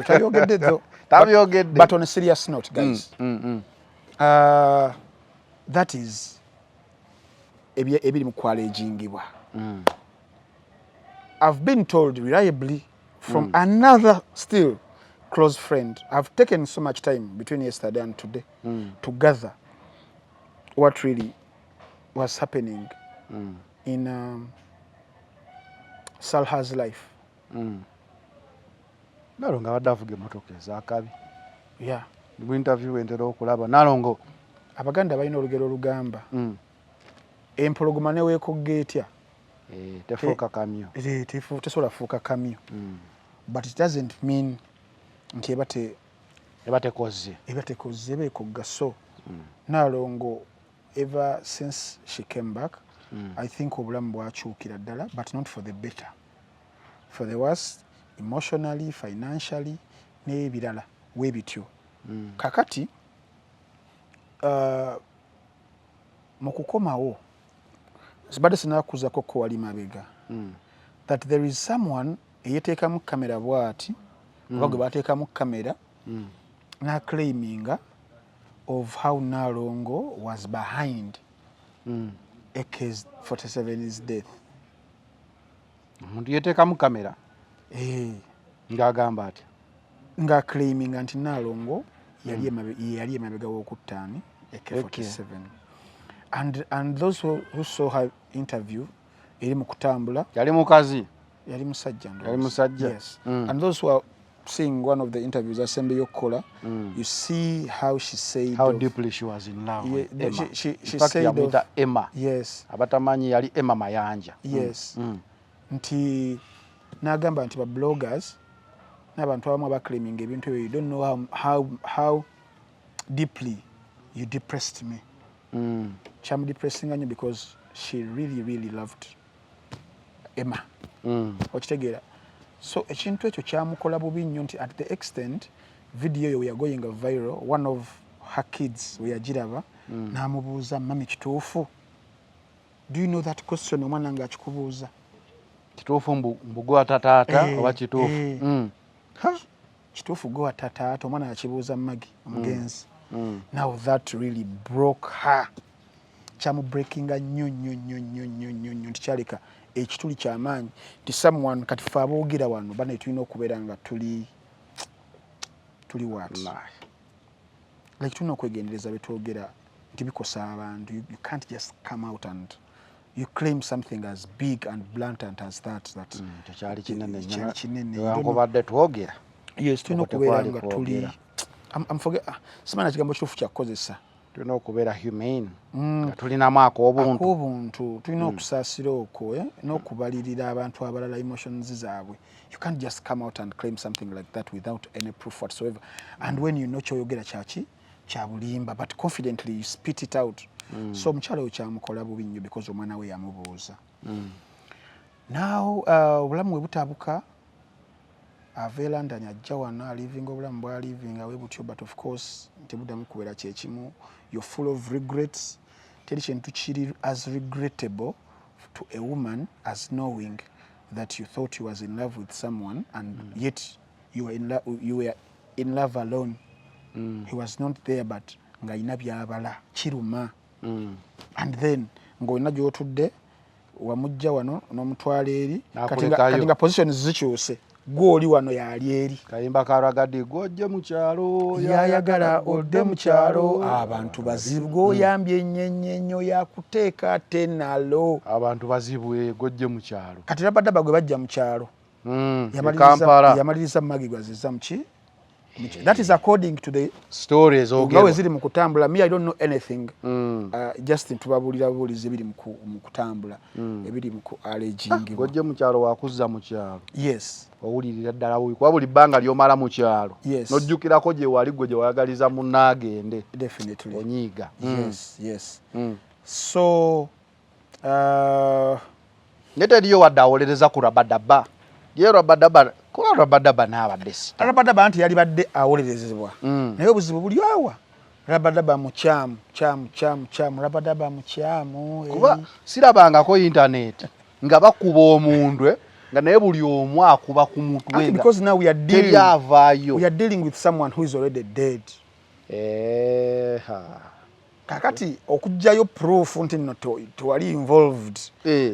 tabyogedde though. Tabyogedde. But on a serious note guys. That is ebiri mu kwalejingibwa. I've been told reliably from another still close friend. I've taken so much time between yesterday and today to gather what really was happening in Salha's life. Nalongo abadde avuga emmotoka ez'akabi. Yeah. Mu interview entera okulaba Nalongo. Abaganda balina olugero olugamba. Empologoma ne weekogga etya? Tefuuka kamyo. Tesobola fuuka kamyo. But it doesn't mean nti eba tekozze. Eba tekozze, eba ekogga. So Nalongo ever since she came back, I think obulamu bwakyukira ddala, but not for the better. For the worse, emotionally, financially, n'ebirala weebityo. Kakati mu kukomawo sibadde sinakuzako ko wali mabega that there is someone eyeteekamu kamera bw'ati oba gwe bateekamu kamera n'aclaiminga of how Nalongo was behind AK47's death. Omuntu yeteekamu kamera ng'agamba atya? Ng'aclaiminga nti Nalongo Yali emabega w'okutta ani, AK47, and those who saw her interview eri mu kutambula. Yali mukazi? Yali musajja. Yali musajja. Yes. And those who are seeing one of the interviews asembeyo okukola, you see how she said how deeply she was in love Yeah, with Emma. she In fact, said yamuyita Emma. Yes. Abatamanyi, yali Emma Mayanja. Yes. Nti n'agamba nti ba bloggers n'abantu abamu abaclaiming ebintu ebyo, you don't know how deeply you depressed me. Kyamudepressinga nnyo because she really, really loved Emma. Okitegeera? So ekintu ekyo kyamukola bubi nnyo nti at the extent video eyo weyagoyinga viral, one of her kids weyagiraba n'amubuuza, "Mami, kituufu?" Do you know that question, omwana ng'akikubuuza? Kituufu mbu gwata taata? Eh, oba kituufu? Eh. Kituufu gwata taata? Omwana akibuuza Maggie omugenzi. Now that really broke her, kyamubreakinga nnyo nnyo nnyo nnyo nnyo nnyo nnyo nti kyaleka ekituli kyamaanyi nti someone kati fe aboogera wano banaye tulina okubeera nga tuli what, like tulina okwegendereza betwogera nti bikosa abantu. You can't just come out and you claim something as big and blatant as that. Ekyo kyali kinene nnyo. Kyali kinene. Newankubadde twogera. Yes, tulina Okwo okubeera tekwali nga tuli kwogera. Ah, simanyi kigambo kituufu kyakukozesa. Tulina okubeera humane, nga tulinamu ak'obuntu. Ak'obuntu, tulina okusaasira okwo, eh, n'okubalirira abantu abalala, emotions zaabwe. You can't just come out and claim something like that without any proof whatsoever, and when you know kyoyogera kyaki, kya bulimba, but confidently you spit it out. So omukyala oyo kyamukola bubi nnyo because omwana we yamubuuza. Now obulamu bwe butabuka, ava e London ajja wano, alivinga obulamu bwalivinga we butyo, but of course tebuddamu kubeera kyekimu. You're full of regrets. Teri kintu kiri as regrettable to a woman as knowing that you thought you was in love with someone and yet you were in love alone. He was not there, but ng'alina byabala kiruma. And then ng'olina gy'otudde, wamujja wano n'omutwala eri, kati N'akulekayo. Kati nga positions zikyuse, gw'oli wano yali eri. Kayimba ka Ragga Dee, gwojje mu kyalo. Yayagala odde mu kyalo, abantu bazibu, gw'oyambye ennyo ennyo ennyo yakuteeka tenalo. Abantu bazibu, eh, gwojje mu kyalo. Kati Rabadaba gwe bajja mu kyalo, E Kampala. Yamaliriza Maggie gwaziza muki. That is according to the story nga we ezogerwa. ziri mu kutambula. Me, I don't know anything. Just tubabuulira buulizi ebiri mu kutambula, ebiri mu ku allegingibwa. Gwojje mu kyalo wakuzza mu kyalo. Yes. Owulirira ddala bubi kuba buli bbanga ly'omala mu kyalo n'ojjukirako gye wali gwe gye wayagaliza munnaagende, Definitely. onyiiga. Yes. So Naye teriyo wadde awolereza ku Rabadaba ye Rabadaba, kuba Rabadaba n'abadde sita. Rabadaba nti yalibadde awolerezebwa, naye obuzibu buli awa, Rabadaba mukyamu, kyamu, kyamu, kyamu, Rabadaba mukyamu, eh. Kuba sirabangako intaneti nga bakuba omuntu nga naye buli omu akuba ku mutwe Anti nga because now we are dealing, teri avaayo. we are dealing with someone who is already dead. Eha. Kakati okugjayo proof nti nno tewali involved,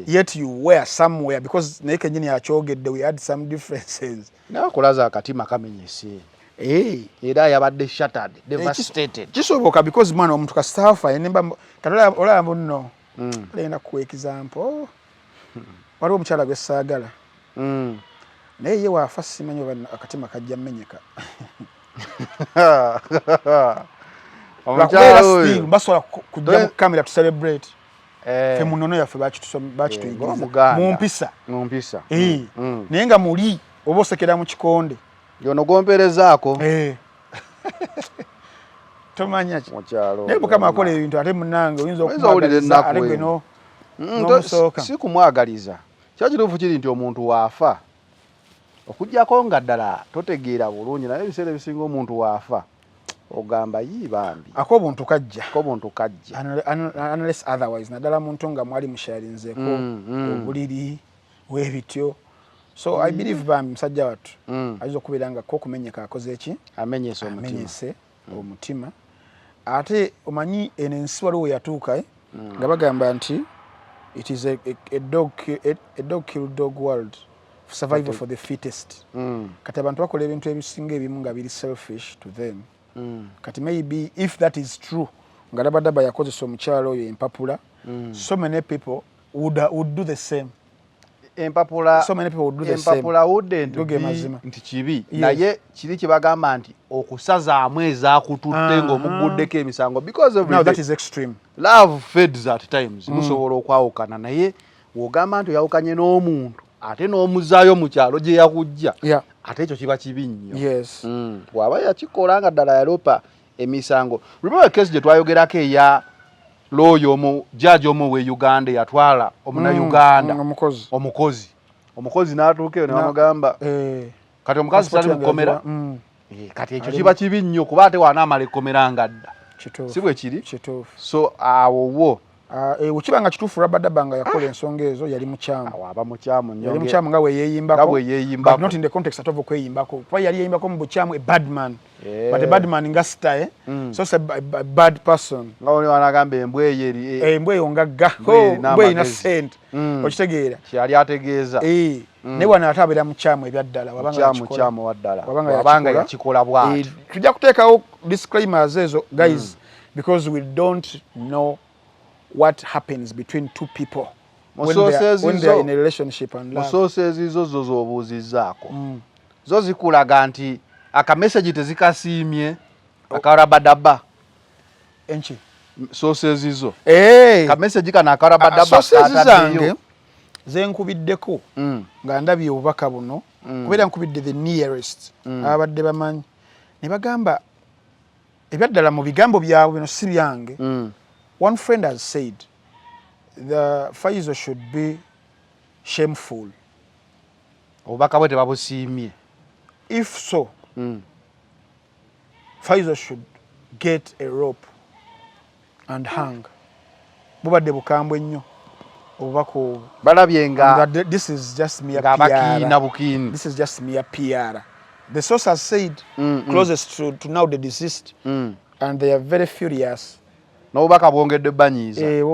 yet you were somewhere, because naye kenyini akyogedde, we had some differences. Naye akulaza akatima kamenyese. Eh. Era yabadde shattered, devastated. Kisoboka because mwana omuntu kasitaafa nemba kati olaba nno alenda kuwa example, waliwo omukyala gwe saagala, naye ye waafa simanyi oba akatima kajja mmenyeka. Omukyala Lwakubeera oyo. still basobola kujja mu kamera to celebrate. Eh. Ffe mu nnono yaffe bakituyigiriza Ng'Omuganda. mu mpisa. Mu mpisa. Eh. Naye nga muli oba osekera mu kikonde. Yono gwomperezaako. Eh. Tomanya ki Mukyalo. Naye Mukama akola ebintu ate munange oyinza Oyinza owulira okumwagaliza ennaku ate gwe eyo. n'omusooka. Si kumwagaliza. Kyo kituufu kiri nti omuntu waafa, okugyako nga ddala totegeera bulungi, naye ebiseera ebisinga omuntu waafa ogamba, "Yii bambi." Ak'obuntu kajja. Ak'obuntu kajja. Unless otherwise, naddala muntu nga mwali musharinzeeko obuliri weebityo. So I believe bambi musajja wattu ayinza okubeera nga ko okumenyeka akoze eki? Amenyese omutima. Amenyese omutima. Ate omanyi eno ensi waliwo we yatuuka, eh? Nga bagamba nti it is a dog kill dog world, survival for the fittest. Kati abantu bakola ebintu ebisinga ebimu nga biri selfish to them. Kati maybe if that is true, nga Rabadaba yakozesa omukyala oyo empapula, so many people would do the same. Empapula. So many people would do the same. Empapula wouldn't Go ge be mazima. Nti kibi. Yes. Naye kiri kyebagamba nti okusazaamu ezakututte ng'omuguddeko emisango because every Now that day, is extreme. Love fades at times. Musobola okwawukana, naye wogamba nti oyawukanye n'omuntu ate n'omuzaayo mu kyalo gye yakujja, ate ekyo kiba kibi nnyo. Bw'aba yakikola nga ddala yalopa emisango. Remember case gye twayogerako eya looya omu, jaaji omu we Uganda eyatwala omunauganda Omukozi. Omukozi n'atuuka eyo ne bamugamba kati omukazi Passport tali yange mukomera. yagiwa. Eh, kati ekyo Ali kiba kibi nnyo kuba ate wanaamala ekkomera nga dda. Kituufu. Si bwe kiri? Kituufu. So awo wo Ah, eh, wekiba nga kituufu, Rabadaba nga yakola ensonga ezo, yali mukyamu. Awo aba mukyamu nnyo. Yali mukyamu nga weyeeyimbako. Nga bwe yeeyimbako. But not in the context at of okweyimbako, kuba yali yeeyimbako mu bukyamu, a bad man. But a bad man nga star, eh? So it's a bad person. Nga oli wanagamba embwa eyo eri Embwa eyo ngagga. Embwa eyo erina Embwa erina amagezi. sente. Okitegeera? Kyeyali ategeeza. Eh, naye wano ate abeera mukyamu ebyaddala wabanga Mukyamu, yakikola. kyamu waddala. Wabanga Wabanga yakikola. yakikola bw'atyo. Eh, tujja kuteekawo disclaimers ezo, guys, because we don't know what happens between two people when they are in a relationship and Mu love. sources zo zo z'obuuzizzaako, zo zikulaga nti akamessage tezikasiimye akarabadaba. Enki? Sources zo. Eh. Kamessage kano akarabadaba Sources kataddeyo. zange zenkubiddeko nga ndabye obubaka buno, kubeera nkubidde the nearest ababadde bamanyi, ne bagamba ebyaddala mu bigambo byabwe, bino si byange. One friend has said the Faizo should be shameful. Obubaka bwe tebabusiimye. If so, Faizo should get a rope and hang. Bubadde bukambwe nnyo obubaka obwo. Balabye nga And that this is just mere nga bakiina PR. bukiini. This is just mere PR. The source has said, closest to now the deceased, and they are very furious. N'obubaka bwongedde banyiiza. Eh,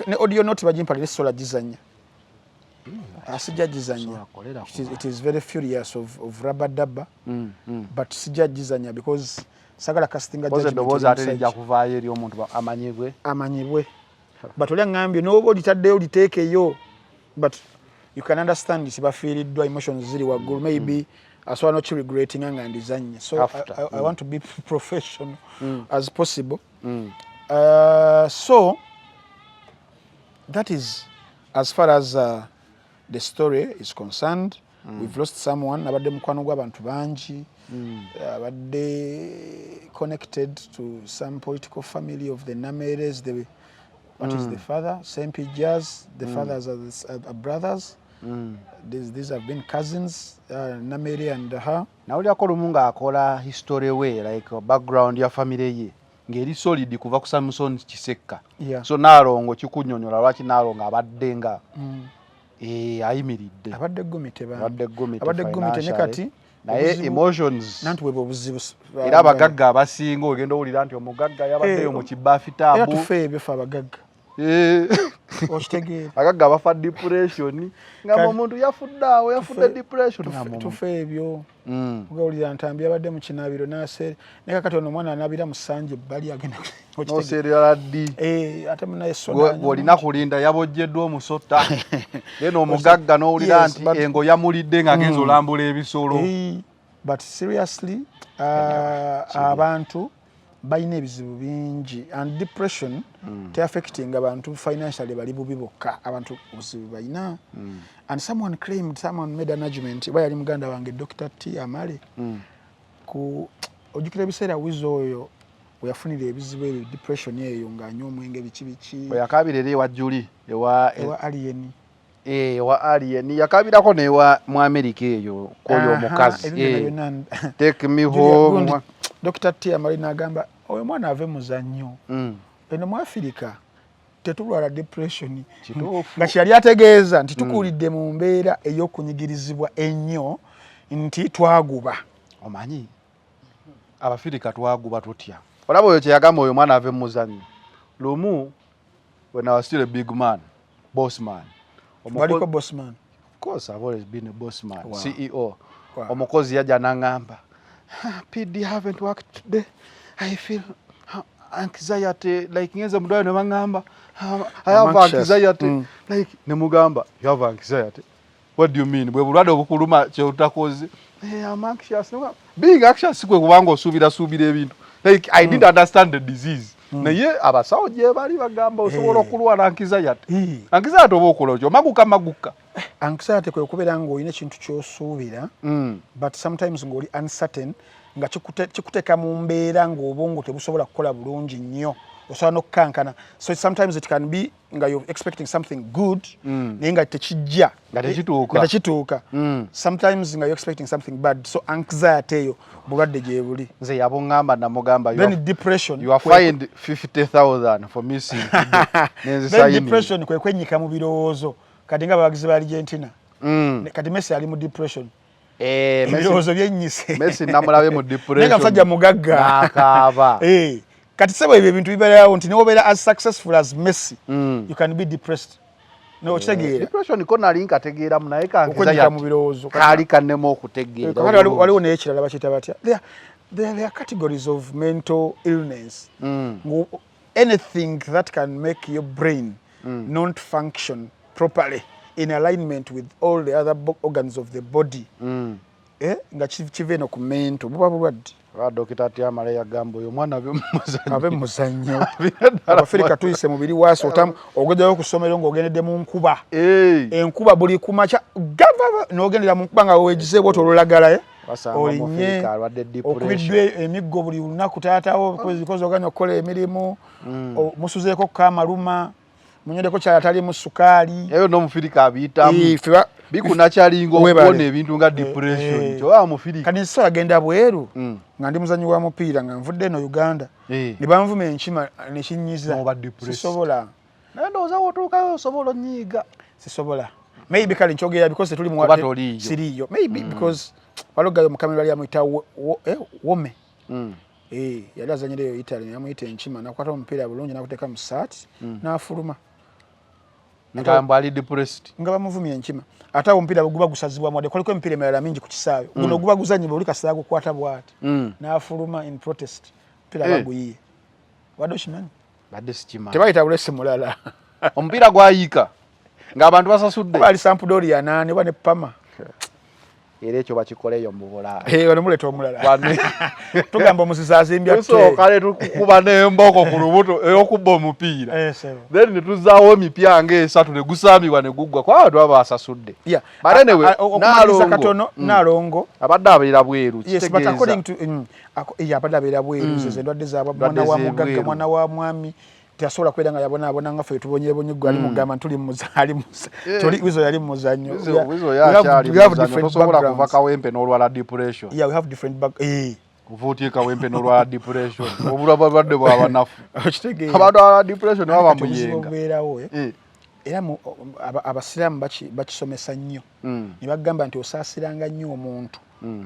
ne audio note bagimpalire, sola gizanya. Sijja gizanya. It is very furious of Rabadaba, but sijja gizanya because sagala castinga Koze judgment eddoboozi eri ate lijja omusajja. Kuvaayo eri omuntu amanyibwe. Amanyibwe, but oli aŋŋambye n'oba olitaddeyo oliteekeyo, but you can understand nti bafiiriddwa, emotions ziri waggulu, maybe asobola nokiregrettinga nga ndizanye. So After. I want to be professional as possible. So that is as far as the story is concerned. We've lost someone abadde mukwano gw'abantu bangi, abadde connected to some political family of the Nameres. The what is the father, Sempijas, the fathers are brothers. These have been cousins, Namere and her. Nawulirako lumu ng'akola history we, like background ya family ye ng'eri solid kuva ku Samson Kisekka. So Naalongo kikunyonyola lwaki Naalongo abadde nga ayimiridde. Abadde gumite bambi. Abadde gumite Abadde gumite ne financially. Kati Naye obuzibu- emotions. Nanti webwe obuzibu Era abagagga abasinga ogenda owulira nti omugagga yabaddeyo Eh, mu kibafitaabu. Era tufe ebyo fe abagagga, okitegeera? Abagagga bafa depression nga omuntu yafudde awo yafudde depression. Tufe ebyo. Ogawulira Ntambi yabadde mu kinaabiro n'aseere, naye kakati ono omwana anaabira mu ssanja ebbali agenda, okitegeera? Noseerera ddi? Eh, ate munaye soda. Gw'olina kulinda yabojjeddwa omusota, then omugagga n'owulira nti engo yamulidde ng'agenza olambula ebisolo. Eh, but seriously, abantu balina ebizibu bingi and depression teaffecting abantu financially bali bubi bokka. Abantu obuzibu balina. And someone claimed, someone made an argument, oba yali muganda wange Dr T Amale, ku ojjukira ebiseera Wizo oyo weyafunira ebizibu ebyo, depression eyo, ng'anywa omwenge, biki biki. Bwe yakabira eri ewa Juli, ewa ewa Alien. Eh, ewa Alien yakabirako newa mu America eyo kwoyo omukazi. Ebyo byonna Eh, byonna. Take me Julia home. Gundi, Dr T Amale n'agamba oyo mwana ave muzannyo. Eno mu Afirika tetulwala depression. Kituufu. Nga kyeyali ategeeza nti tukuulidde mu mbeera ey'okunyigirizibwa ennyo nti twaguba. Omanyi Abafirika twaguba tutya? Olaba oyo kyeyagamba oyo mwana ave muzannyo. Lumu when I was still a big man, boss man, Waliko bossman? Of course, I've always been a boss man. Wow. CEO. Wow. Omukozi yajja n'aŋŋamba, "Ah, PD haven't worked today. I feel anxiety, like ngenze mu ddwaliro ne baŋŋamba, I I'm have anxious. anxiety. Like ne mugamba, you have anxiety, what do you mean? Bwe bulwadde obukuluma ky'otakoze. Hey, I'm anxious. Ne mugamba, being anxious si kwe kubanga osuubira suubira ebintu. Like I didn't understand the disease, naye abasawo gye bali bagamba osobola okulwala anxiety. Anxiety oba okola otyo maguka maguka. Anxiety kwe kubeera ng'olina ekintu ky'osuubira, but sometimes ng'oli uncertain, nga kikuteeka mu mbeera ng'obwongo tebusobola kukola bulungi nnyo, osobola n'okukankana. So sometimes it can be nga you're expecting something good, naye nga tekijja. Nga tekituuka. Nga tekituuka. Sometimes nga you're expecting something bad. So anxiety eyo bulwadde gye buli. Nze yabuŋŋamba, namugamba, you Then depression you are fined 50,000 for missing today. Then Nenzisayininga. depression kwe kwenyika mu birowoozo, kati nga abawagizi ba Argentina. Kati Messi ali mu depression. Eh, Messi- Ebirowoozo byennyise. Messi namulabye mu depression. Naye nga musajja mugagga. N'akaaba. Eh, kati sebo, ebyo ebintu bibeerawo nti newobeera as successful as Messi, you can be depressed. Okitegeera? Depression ko nali nkategeeramu, naye Okwenyika mu birowoozo. kaali kannema okutegeera. Kakati waliwo n'ekirala bakiyita batya? There are categories of mental illness. Anything that can make your brain not function properly in alignment with all the other organs of the body, eh, nga kiva eno ku mental, buba bulwadde. Oba Dokita Tyamale yagamba oyo omwana abe mumuzannyo. Abe muzannyo. Abafirika tuyise mubiri waasi, otamu ogeddayo ku ssomero ng'ogendedde mu nkuba, enkuba buli kumakya gava, n'ogendera mu nkuba nga weegize bwoti olulagala, eh? Basanga Olinye Omufirika alwadde depression. Okubiddwa emiggo buli lunaku, taatawo because oganya okukola emirimu. Musuzeeko kamaluma, munywedeko kyala talimu sukaali. Eyo n'omufirika abiyitamu. Eh, Bikunakyalinga Webale. okuwona ebintu nga depression. Eh. Kyoba mufirika. Kati nsobola genda bweru nga ndi muzanyi wa mupiira, nga nvudde eno Uganda, ne banvuma enkima nekinyiza. N'oba depressed. Sisobola. Naye ndowooza wotuukayo osobola onyiiga. Sisobola. Maybe kale nkyogera because tetuli mu Kuba toliiyo. Siriiyo. Maybe because waliwo mukamera yali amuyita Wome. Eh, yali azanyira eyo Italy, yamuyita enkima, nakwata omupiira bulungi nakuteeka mu saati n'afuluma. Nga mbu ali depressed. Nga bamuvumye enkima, ate awo omupiira guba gusazibwamu, wadde kwaliko emipiira emirala mingi ku kisaawe, guno guba guzanyibwa oli kasita gukwata bw'ati n'afuluma in protest, omupiira baguyiye. Wadde okimanyi? Badde sikimanyi. Tebayita bulesi mulala. Omupiira gwayiika ng'abantu basasudde. Oba ali Sampdoria naani oba ne Parma. Era ekyo bakikoleyo mu Bulaaya. Eh, wano muleeta omulala. Wane- Tugamba omusisi azimbya. Tusooka ne tukukuba n'emboko ku lubuto ey'okubba omupiira, Eh, sebo. then ne tuzzaawo emipya ng'esatu ne gusaamibwa ne guggwa kuba abantu baba basasudde. But anyway, Okumaliriza Nalongo. katono, Nalongo abadde abeera bweru. Yes, but Kitegeeza according to yeah, abadde abeera bweru. Zezo endwadde zaabwe. Endwadde Mwana wa mugagga, z'ebweru. mwana wa mwami teyasobola kubeera nga yabonabona nga ffe tubonyebonye. Gwe ali mugamba nti ali toli Wizo yali mu muzannyo. Wizo yakyali muzannyo. Tosobola kuva Kawempe n'olwala depression. Yeah, we have different back, eh. Kuva otye Kawempe n'olwala depression? Obulwa bulwadde bwabanafu. Okitegeera? Abantu abalwala depression baba Kati obuzibu muyenga. obubeerawo, eh? Era abasiraamu bakisomesa nnyo ne bagamba nti osaasiranga nnyo omuntu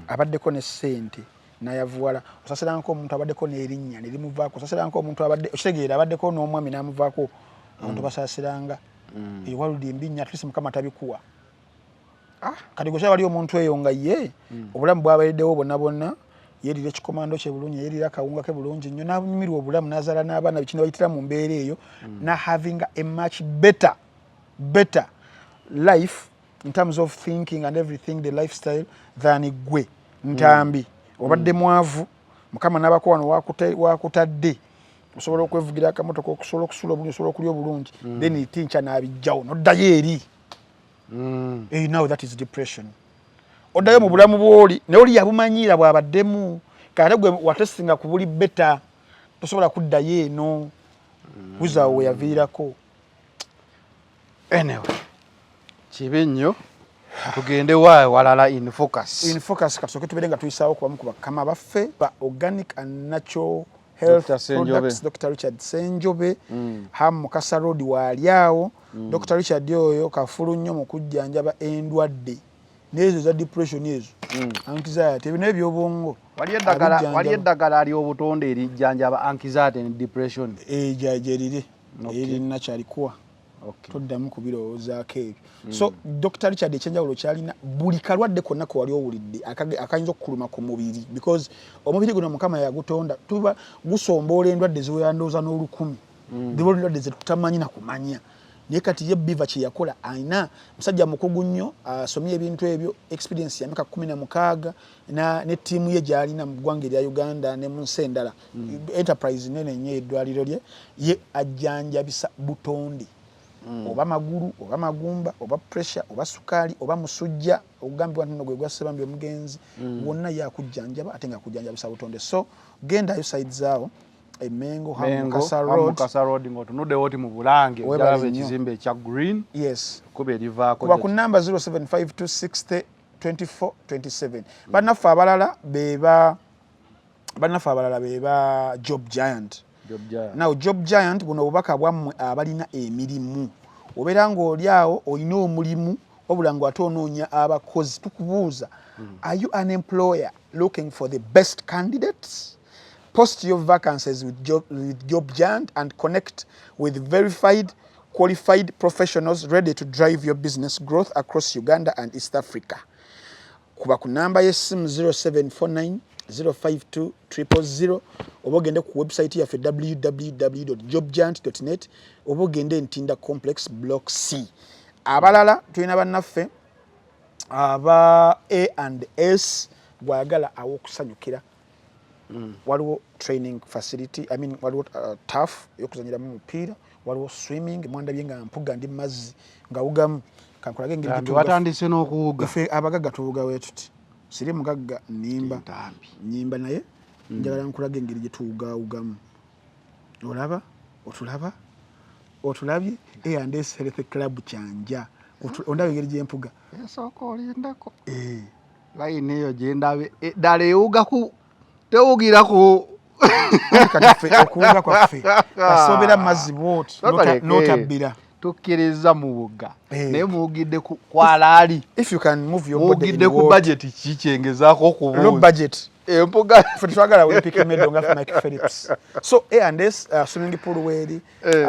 abaddeko ne ssente nayavuwala, osaasirangako omuntu abaddeko n'erinnya ne limuvaako, osaasirangako omuntu abadde, okitegeera, abaddeko n'omwami n'amuvaako. Abantu basaasiranga eyo waludi mbi nnyo, at least Mukama tabikuwa. Kati gwe wali omuntu eyo nga ye obulamu bwabeereddewo bonna bonna, yeerira ekikomando kye bulungi, yeerira akawunga ke bulungi nnyo, n'anyumirwa obulamu, n'azaala n'abaana, biki, ne bayitira mu mbeera eyo, na having a much better life in terms of thinking and everything, the lifestyle, than gwe Ntambi obadde mwavu, Mukama n'abako wano wakutadde, osobola okwevugira akamotoka, okusobola okusula obulungi, osobola okulya obulungi, then tinkya n'abijjawo n'oddayo eri. Eh, now that is depression. Oddayo mu bulamu bwoli, naye oli yabumanyiira bw'abaddemu. Kate gwe watesinga ku buli better, tosobola kuddayo eno. Wizaawo we yaviirako. Anyway, kibi nnyo. Tugende waawe walala in focus. In focus, katusooke tubeere nga tuyisaawo kubamu ku bakama baffe ba organic and natural health Dr. Senjobe. products, Dr Richard Senjobe, ham Mukasa Road waali awo. Dr Richard oyo kafulu nnyo mu kujjanjaba endwadde n'ezo eza depression, ezo anxiety, ebyo n'ebyobwongo. Waliyo eddagala? Abijjanjaba. Waliyo eddagala ly'obutonde erijjanjaba anxiety and depression? Eh, gyeriri, erina kyalikuwa. Toddamu kubirowoozaako ebyo. So Dr Richard ekyenjawulo kyalina, buli kalwadde konna kewali owulidde akayinza okukuluma ku mubiri, because omubiri guno Mukama yagutonda tuba gusomboola endwadde ziwera ndowooza n'olukumi. Ziba endwadde zetutamanyi nakumanya. Naye kati ye Biva kyeyakola, alina musajja mukugu nnyo, asomye ebintu ebyo, experience ya myaka 16 ne ttiimu ye gy'alina mu ggwanga erya Uganda ne mu nsi endala. Enterprise nene nnyo eddwaliro lye. Ye ajjanjabisa butonde, oba magulu, oba magumba, oba pressure, oba sukaali, oba musujja ogugambibwa nti nno gwe gwa Ssebambi omugenzi, wonna ye akujjanjaba ate nga akujjanjabisa butonde. So gendayo sides awo emengo. Mengo, Mukasa Road. Mukasa Road, ng'otunuddewo oti mu Bulange. Webale ojalaba nnyo. ekizimbe ekya green, kuba erivaako. Kuba ku namba 075260 24 27. Bannaffe abalala beba Job Giant. Job Giant. Now Job Giant, buno obubaka bwammwe abalina emirimu. Obeera ng'oli awo olina omulimu wabula ng'ate onoonya abakozi, tukubuuza: are you an employer looking for the best candidates? Post your vacancies with Job Giant and connect with verified, qualified professionals ready to drive your business growth across Uganda and East Africa. Kuba ku namba y'essimu 0749 052 000, oba ogende ku website yaffe www jobgiant net, oba ogende Ntinda Complex, Block C. Abalala tulina bannaffe aba A and S. Gwayagala aw'okusanyukira, waliwo training facility, I mean, waliwo turf ey'okuzanyiramu omupiira, waliwo swimming. Mwandabye nga mpuga, ndi mazzi nga wugamu. Kankulage engeri Ntambi, gye watandise n'okuwuga. Ffe abagagga tuwuga bwe tuti. Siri mugagga, nnimba. Ntambi. Nyimba, naye njagala nkulaga engeri gye tuwugawugamu. Olaba, otulaba, otulabye? A and S Health Club, Kyanja. Ondaba engeri gyempuga? Esooka olindako. Eh. Layini eyo gyendabe ddala ewuga ku tewugira ku Anti kati ffe okuwuga kwaffe kasoobera mazzi bwoti Tokaleke. n'otabbira. Tukkiriza muwuga, Eh. naye muwugidde ku kwalaali. If you can move your body in Muwugidde ku water. budget ki kyengezaako Low okubuuza? budget. Empuga. Ffe tetwagala Olympic medal nga Mike Phillips. So A and S swimming pool weeri. Eh.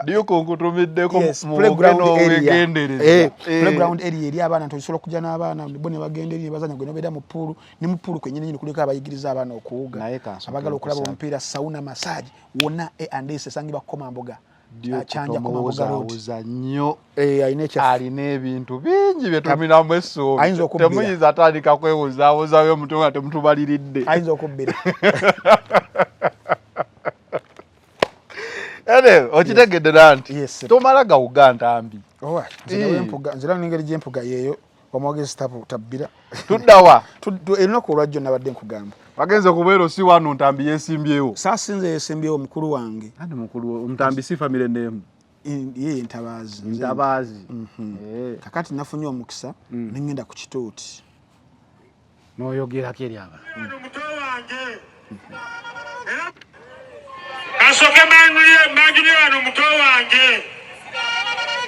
Dyuko nkutumiddeko. Yes, Muwuge playground area. n'obwegendereza. Eh, Eh. playground area eri abaana, nti osobola okujja n'abaana bo ne bagenda eri ne bazanya, gwe nobeera mu pool. Ne mu pool kwennyini nyini kuliko abayigiriza abaana okuwuga. Naye kansooke Abagala okulaba nkusaba. omupiira, sauna, massage, wonna A and S esangibwa Komamboga. Dyuko Kyanja, Komamboga Road. tomuwuzawuza nnyo. Eh, alina ekyaffe. Alina ebintu bingi bye tuminamu essuubi. Ayinza okubbira. Temuyinza atandika kwewuzaawuzayo omutu nga temutubaliridde. Ayinza okubbira. Ene okitegedde nanti Yes, sir. tomala gawuga, Ntambi. Owa, nze Eh. nawe mpuga, nze era n'engeri gyempuga yeeyo omwogezi tabbira. Tuddawa? Olunaku olwajjo nabadde nkugamba. Wagenze kubeera osi wano, Ntambi yeesimbyewo. Saasinze yesimbyewo, mukulu wange. Ani mukulu? Ntambi si family name? Ye Ntabaazi. Ntabaazi. Eh. Kakati nafunye omukisa nengenda ku kituuti. N'oyogerako eri abantu. Muto wange era kasooke mbanjulire wano muto wange,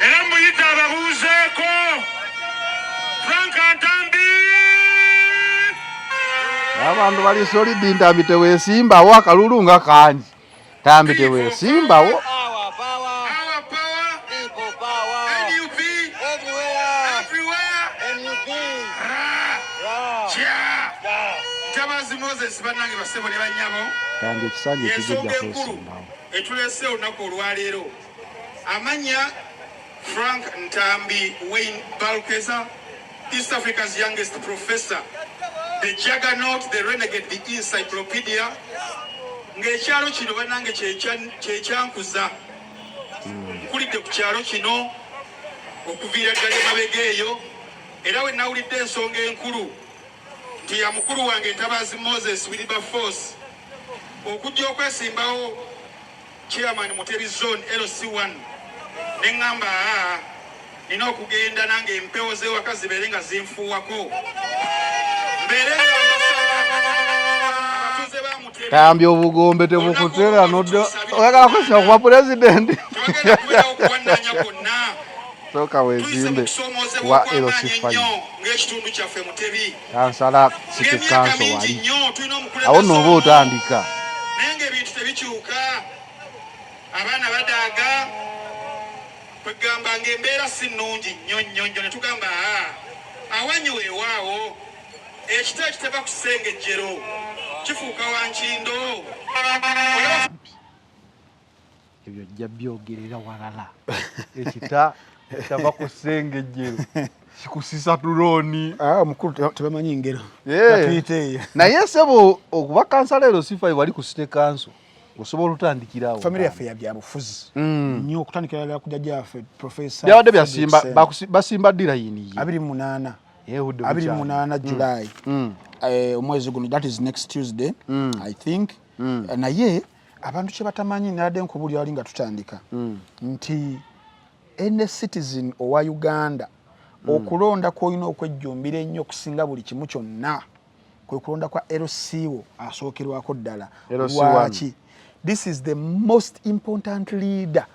era muyite ababuuzeeko, Frank Ntambi. Abantu bali solid. Ntambi teweesimbawo, akalulu nga kangi. Ntambi teweesimbawo. Our power, NUP, everywhere. Ra, cha. Ntabazi Moses, bannange basebo ne bannyabo. Ntambi ekisanja ekijja Yensonga enkulu kwesimbawo. Etuleese olunaku olwaleero, amannya Frank Ntambi Wayne Balkeza, East Africa's youngest professor, the juggernaut, the renegade, the encyclopedia, ng'ekyalo kino bannange kyekyankuza. Nkulidde ku kyalo kino okuviira ddala emabega eyo, era we nawulidde ensonga enkulu nti ya mukulu wange Ntabazi Moses Wilberforce okujja okwesimbawo chairman Mutebi Zone LC1, neŋŋamba, aa, nina okugenda nange empewo z'ewaka zibeere nga zinfuuwako, mbeere nga mbasaba abatuuze ba Mutebi. Tambi obugombe tebukutera, nodde oyagala kwesiba kuba pulezidenti. Tewagenda kubeerawo kuwannaanya kwonna. Sooka Tuyise mu weezimbe kusoomoozebwa wa okw'amaanyi LC5 ennyo ng'ekitundu kyaffe Mutebi. Kansala city Ng'emyaka council mingi wali nnyo tulina omukulembeze awo nno oba omu, otandika. Naye ng'ebintu tebikyuka, abaana badaaga. Kwegamba ng'embeera si nnungi nnyo nnyo nnyo, ne tugamba, aa, awanyi weewaawo ekita ekitava ku ssengejjero kifuuka wankindo. Ebyo ojja byogerera walala. Ekita kitava ku ssengejjero kikusisa tulooni. Ah, omukulu tebamanyi ngero. Katuyite eyo. Naye sebo, okuba kansala ero sifa wali ku city council, osobola otandikirawo. Famire yaffe ya byabufuzi nnyo, okutandikira ddala ku jjajjaffe Professor Byabadde byasimba basimba ddirayini ye. 28. Obudde 28 July, omwezi guno, that is next Tuesday, I think. Naye abantu kye batamanyi, nabadde nkubuulira wali nga tutandika, nti any citizen owa Uganda, okulonda kwolina okwejjumbira ennyo okusinga buli kimu kyonna kwe kulonda kwa LC wo asookerwako ddala. LC. Lwaki? This is the most important leader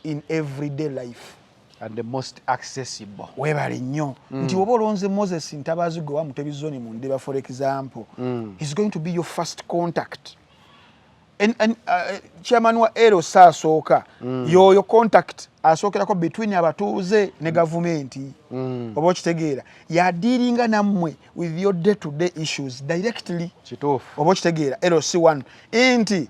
in everyday life. And the most accessible. Weebale nnyo. Nti oba olonze Moses Ntabazi gwe wa Mutebi Zone mu Ndeeba, for example, is going to be your first contact. And chairman wa LC asooka, yoyo contact asookerako between abatuuze ne gavumenti. Oba okitegeera, yadealinga nammwe with your day to day issues directly. Kituufu. Oba okitegeera, LC1, nti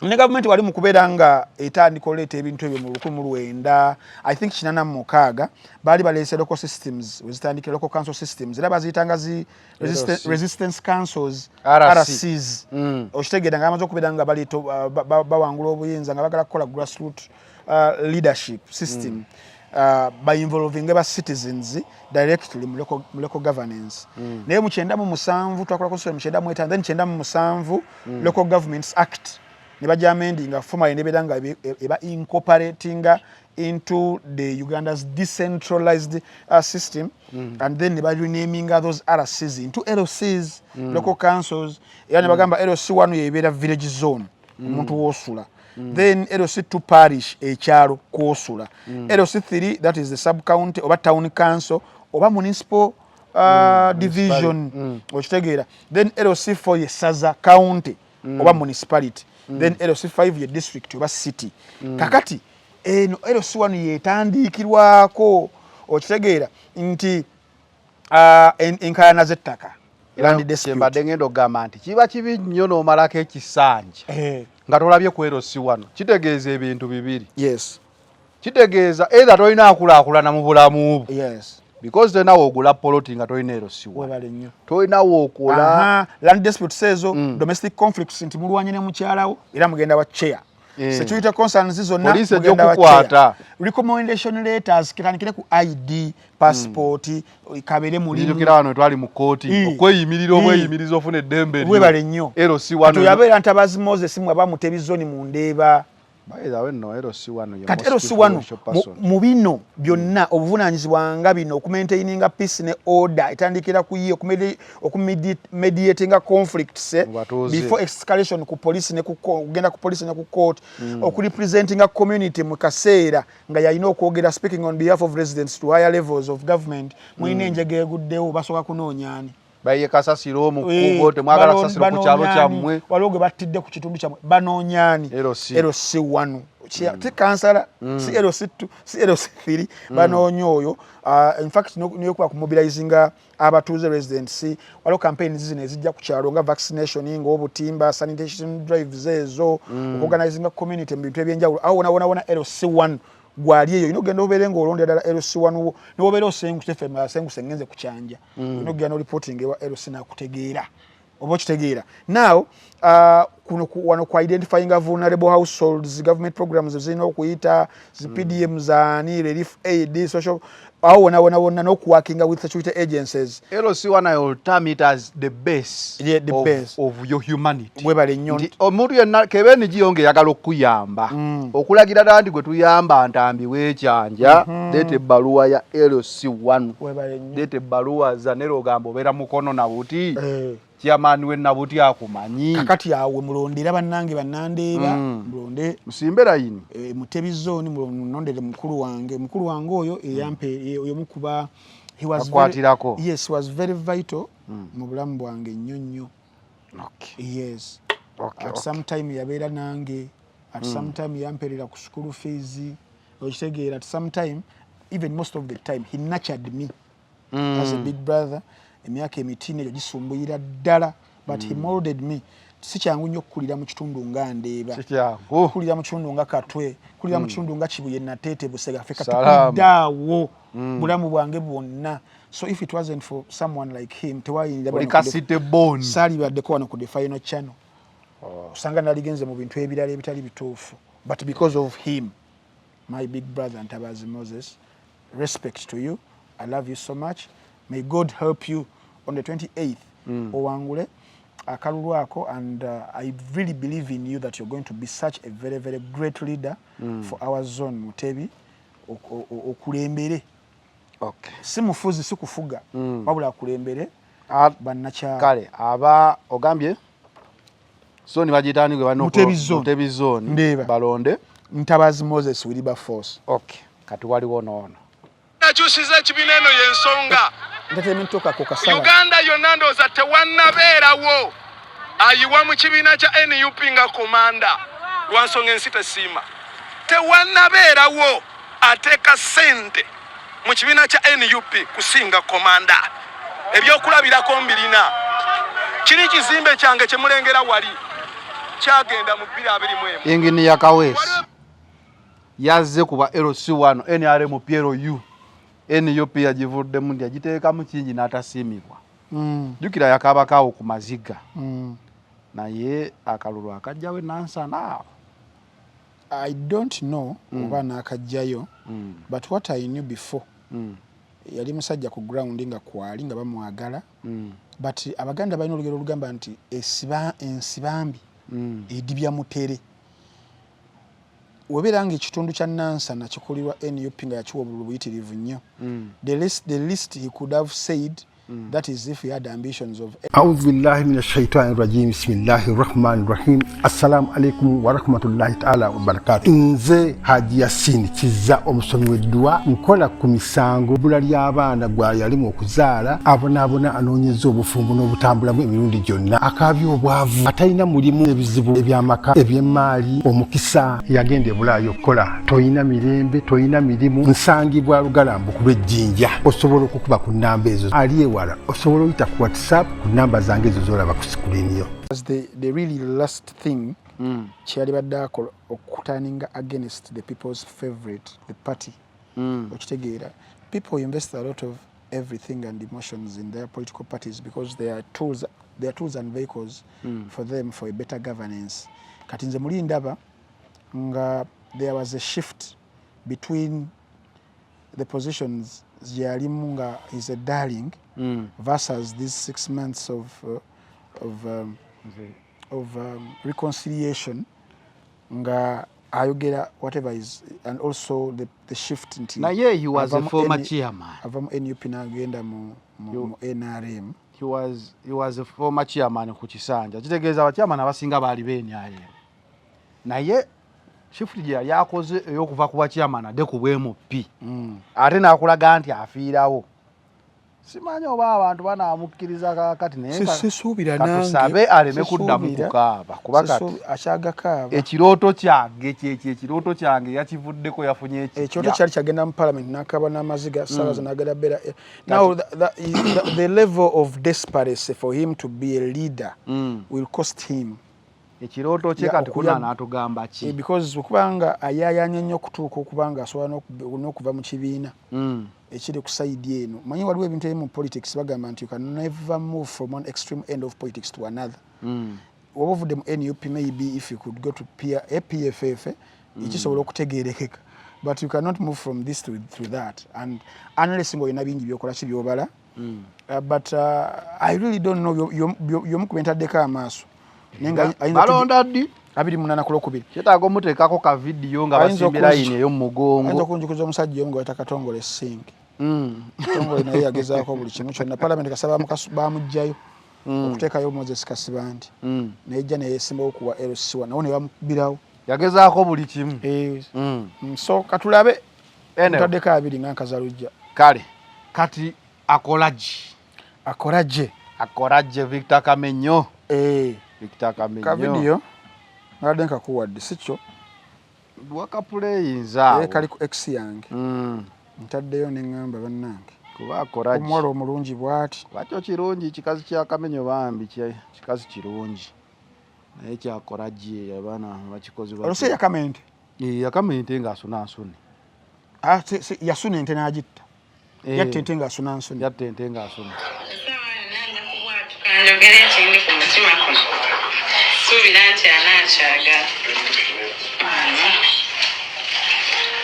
ne gavumenti wali mu kubeera nga etandika oleeta ebintu ebyo mu 19, I think, 86, baali baleese local systems, wezitandikira local council systems, era baziyitanga zi LC. Resistance councils. RC. RCs. Okitegeera, nga bamaze okubeera nga baleeta bawangula obuyinza, nga bagala kukola grassroot leadership system, bainvolvinge ba citizens directly mu local governance. Naye mu 97 twakola constitution, mu 95, then 97 Local Governments Act ne bagyamendinga formally, nebeera nga eba incorporatinga into the Uganda's decentralized system, and then ne barenaminga those RCs into LCs, local councils. Era ne bagamba LC1 yebeera village zone, omuntu woosula, then LC2 parish, ekyalo kwosula, LC3, that is the sub county oba town council oba municipal division. Okitegeera? Then LC4 ye saza, county oba municipality, then LC5 ye district oba city. Kakati eno LC1 yetandikirwako, okitegeera, nti enkaayana z'ettaka, land dispute. Kyembadde ngenda okugamba nti kiba kibi nnyo n'omalako ekisanja nga tolabye ku LC wano. Kitegeeza ebintu bibiri. Kitegeeza either tolina akulaakulana mu bulamu bwo, because tolina woogula poloti nga tolina LC wano. Webale nnyo. Tolina wookola. Aha, land disputes ezo, domestic conflicts, nti mulwanye ne mukyalawo era mugenda wa chair. Security concerns zonna, Poliisi ejja mugenda wa okukwata. chair. Recommendation letters, kitandikire ku ID, passport, kabere mulimu. Nzijukira wano twali mu kooti okweyimirira, obweyimiriza ofuna eddembe lyo. Webale nnyo. LC wano. Kati yabeera Ntabazi Moses, mwe aba Mutebi Zone mu Ndeeba. By the way, no, LC wano ye Kati most LC wano influential person. Mu bino byonna obuvunaanyizibwa nga bino, okumaintaininga peace ne order, etandikira ku ye, okumediatinga conflicts Mu batuuze. before escalation ku police ne ku kugenda ku police ne ku court, okurepresentinga community mu kaseera nga yalina okwogera, speaking on behalf of residents to higher levels of government. Mulina enjega eguddewo, basooka kunoonya ani? Bayiye kasasiro mu kkubo, temwagala kasasiro ku kyalo kyammwe. Waliwo gwe battidde ku kitundu kyammwe, banoonyaani? LC. LC 1, si kansala, si LC2, si LC3, banoonya oyo. In fact, niyokuba kumobilizinga abatuuze, residents. Waliwo campaigns zino ezijja ku kyalo nga vaccination, ng'obutimba, sanitation drives ezo, okuorganizinga community mu bintu ebyenjawulo. Awo wona wona wona LC1 gwali eyo. Olina okugenda obeere ng'olonda ddala LC1 wo, niwobeera osenguse, ffe asenguse ngenze ku Kyanja, olina okugenda n'oreporting ewa LC nakutegeera. Oba okitegeera? Now kuno wano ku identifying vulnerable households, government programs zirina okuyita zi PDM zaani, relief aid, social, awo wona wona wonna, n'okuworkinga with security agencies. LC1, I will term it as the base, Yeah, the base. of your humanity. Webale nnyo. Nti omuntu yenna kebe NGO ng'eyagala okukuyamba, okulagira ddala nti gwe tuyamba Ntambi w'Ekyanja, leeta ebbaluwa ya LC1. Webale nnyo. Leeta ebbaluwa za nera ogamba obeera Mukono Nabuti, Chairman we Nabuti akumanyi. Kakati awe mulondera bannange bannandeeba, mulonde. Musimbe layini. Mutebi Zone, mulondere mukulu wange, mukulu wange oyo eyampe oyo mukuba, he was very, Akwatirako. Yes, he was very vital mu bulamu bwange nnyo nnyo. Yes. At some time yabeera nange, at some time yamperera ku school fees. Okitegeera? At some time, even most of the time, he nurtured me as a big brother. Emyaka emitini egyo gisumbuyira ddala, but he molded me. Si kyangu nnyo okukulira mu kitundu nga Ndeeba, Kikyangu. Kulira mu kitundu nga Katwe, kulira mu kitundu nga Kibuye, Nateete, Busega. Ffe Salama. katukulidde awo bulamu bwange bwonna. So if it wasn't for someone like him, tewayinira Oli kasite bone. Saalibaddeko wano ku The Final Channel. Osanga naligenze mu bintu ebirala ebitali bituufu, but because of him, my big brother Ntabazi Moses, respect to you. I love you so much. May God help you on the 28th, owangule akalulu ako. And I really believe in you that you're going to be such a very, very great leader for our zone, Mutebi. Okulembere. Si mufuzi, si kufuga, wabula akulembere bannakyalo. Kale aba ogambye zone bagiyita gwe balina? Mutebi zone. Mutebi zone. Ndeeba. Balonde Ntabazi Moses Wilberforce. Okay, kati waliwo noono. Nakyusiza ekibiina, eno y'ensonga. Entertainment talk ako kasala. Uganda yonna ndowooza tewannabeerawo ayiwa mu kibiina kya NUP nga komanda, lwansonga ensi tesiima. Tewannabeerawo ateeka ssente mu kibiina kya NUP kusinga komanda. Ebyokulabirako mbirina. Kiri kizimbe kyange kyemulengera wali, kyagenda mu 2021. Inginiya Kaweesi yazze kuba LC1 NRM PLU. NUP yagivuddemu nti yagiteekamu kingi n'atasiimibwa. Jjukira yakabakaawo ku maziga. Naye akalulu akajjawo enansana awo. I don't know oba n'akajjayo, but what I knew before, yali musajja ku ground nga kwali nga bamwagala. But Abaganda balina olugero olugamba nti ensibambi edibya mutere. Webeera nga ekitundu kya Nansana kikulirwa NUP nga yakiwa obululu buyitirivu nnyo, the least he could have said, that is if he had ambitions of أعوذ بالله من الشيطان الرجيم، بسم الله الرحمن الرحيم. السلام عليكم ورحمة الله تعالى وبركاته. Nze Haji Yasini Kiza, omusomi w'edduwa. Nkola ku misango, bbula ly'abaana, gwa yalimu okuzaala, abonaabona, anoonyeza obufumbo n'obutambulamu emirundi gyonna, akaabya obwavu, atalina mulimu, ebizibu eby'amaka, eby'emmaali, omukisa yagenda ebulaayo okukola, toyina mirembe, toyina mirimu. Nsangibwa Lugalambu ku lw'Ejjinja. Osobola okukuba ku nnamba ezo. Ali ewala osobola oyita ku WhatsApp ku namba zange ezo zolaba ku screen yo. Was the really last thing kyeyali badde akola okuturninga against the people's favorite, the party. Okitegeera, people invest a lot of everything and emotions in their political parties because they are tools and vehicles for them for a better governance. Kati nze muli ndaba nga there was a shift between the positions gyeyalimu nga is a darling versus these 6 months of reconciliation nga ayogera whatever is, and also the shift nti Naye he was a ava mu former chairman. Ava mu NUP n'agenda mu NRM. He was a former chairman ku kisanja. Kitegeeza abachairman abasinga baali b'NRM, naye shift gye yali akoze ey'okuva ku bachairman adde ku bw'MP, ate n'akulaga nti afiirawo. Simanyi oba abantu banaamukkiriza kaakati, naye Sisuubira nange. Katusabe aleme kuddamu Sisuubira. kukaaba, kuba kati Akyagakaaba. Ekirooto kyange kyekyo, ekirooto kyange yakivuddeko, yafunye Ekyoto ekipya. kyali kyagenda mu parliament n'akaaba n'amaziga, saawa zino agenda beera. Now the level of desperation for him to be a leader will cost him. Ekirooto kye kati kuna n'atugamba ki? Because okubanga ayaayanye nnyo okutuuka okubanga asobola n'okuva mu kibiina ekiri ku side eno. Manyi waliwo ebintu ebimu mu politics bagamba nti you can never move from one extreme end of politics to another. Woba ovudde mu NUP, maybe if you could go to APFF, ekisobola okutegeerekeka, but you cannot move from this to that, and unless ng'olina bingi byokola ki byobala. But I really don't know. Y'omu ku bentaddeko amaaso. Naye nga ayinza Balonda ddi? 28 ku Lwokubiri. Kyetaaga omuteekako ka vidiyo nga Ayinza basimbye layini ey'omu ayinza mugongo. Okunjukuza omusajja omu gwe bayita Katongole Sing. Katongole naye yagezaako buli kimu kyonna. Parliament kasa bamuggyayo okuteekayo Moses Kasibandi, nayejja neyesimbawo kuwa LC1, nawo ne bamukubirawo. Yagezaako buli kimu. Eh, so katulabe. Anyway. Mutaddeko abiri nga Nkazalujja. Kale kati akolagi. Akola gye. Akolagye Victor Kamenyo. Eh, Victor Kamenyo. Ka vidiyo nabadde nkakuwadde, si kyo? Wakapuleyinza. Eh, kali ku X yange. Ntaddeyo ne ŋŋamba, bannange, kuba akola. Omuwala omulungi bw'ati. Lwakyo kirungi, kikazi kya Kamenyo bambi, kikazi kirungi, naye kyakola gye abaana bakikoze batya? Olusi yakama ente. Eh, yakama ente ng'asuna nsune. Ah, yasuna ente n'agitta. Eh. Yatta ente ng'asuna nsune. Yatta ente ng'asuna. Essaawa yonna nja kubwatuka njogere ekindi ku mutima kuno. Suubira nti anaakyagala.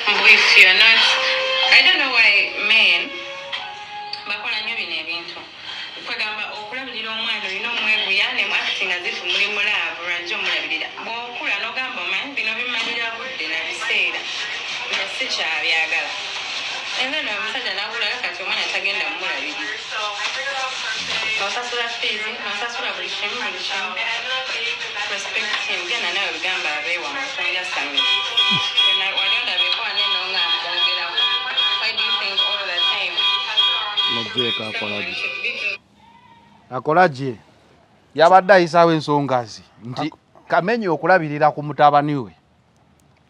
Mbu if you're not, I don't know why men bakola nnyo bino ebintu. Kwegamba okulabirira omwana olina omweguya ne mu acting as if muli mu love. Lwajja omulabirira, bw'okula n'ogamba, omanyi bino bimanyira budde na biseera, nga sikyabyagala. And then omusajja n'akulaga kati omwana tagenda mumulabirira, nosasula fees, nosasula buli kimu, buli kimu. Respect him. Genda nawe bigamba abeewa mutunga sami wali ondabeeko wane nonga mwongerako. Why do you think all the time Mugyeko akola gye, akola gye yabadde ayisaawo ensonga ze nti Kamenyo okulabirira ku mutabani we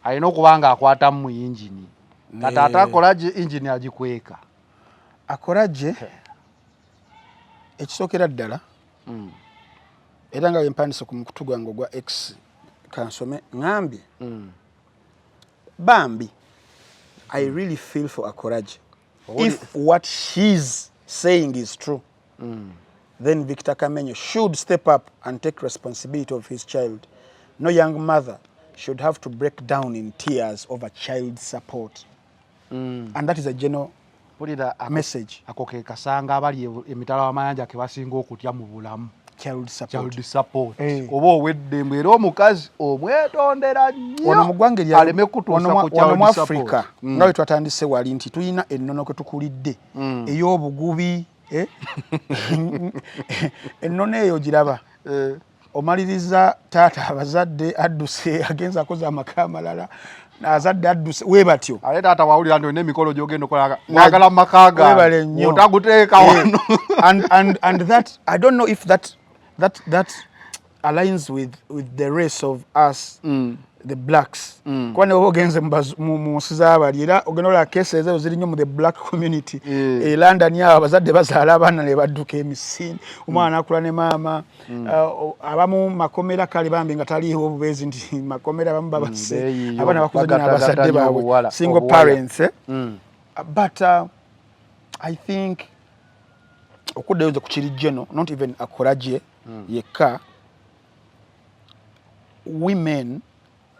alina okuba nga akwatamu mu yingini, kati ate akola gye ingini agikweka. Akola gye, ekisookera ddala, era nga wempandise ku mukutu gwange ogwa X, kansome, ŋambye, bambi, I really feel for Akoraje. If what she's saying is true, then Victor Kamenyo should step up and take responsibility of his child. No young mother should have to break down in tears over child support. And that is a general Mpulira message. Ako ke kasanga abali emitala w'amayanja ke basinga okutya mu bulamu. Child support. Child support. Eh. Oba ow'eddembe, era omukazi omwetondera Wano mu ggwanga nnyo aleme kutuusa ku wano mu child support. Africa, nga bwe twatandise wali nti tulina ennono kwe tukulidde ey'obugubi, eh? Ennono eyo giraba. Eh. Omaliriza taata abazadde adduse, agenza akoze amaka amalala, azadde adduse, we batyo. Ate taata wawulira nti olina emikolo gy'ogenda okola, mwagala mu maka Webale gange, nnyo. otaguteeka Eh, wano. And that, I don't know if that aligns with the race of us, the blacks, kuba ne oba ogenze mu nsi z'abali, era ogenda olaba cases ezo ziri nnyo mu the black community. Eh. E London awo abazadde bazaala abaana ne badduka emisinde, omwana nakula ne maama. Abamu makomera, kale bambi nga taliiwo obubeezi nti makomera, abamu babase Beeyiyo, abaana bakuze nnyo bagattagatta n'abazadde nnyo baabwe, single obuwala. parents, eh? But I think okuddayo nze ku kiri geno, not even Akoragye yekka, women,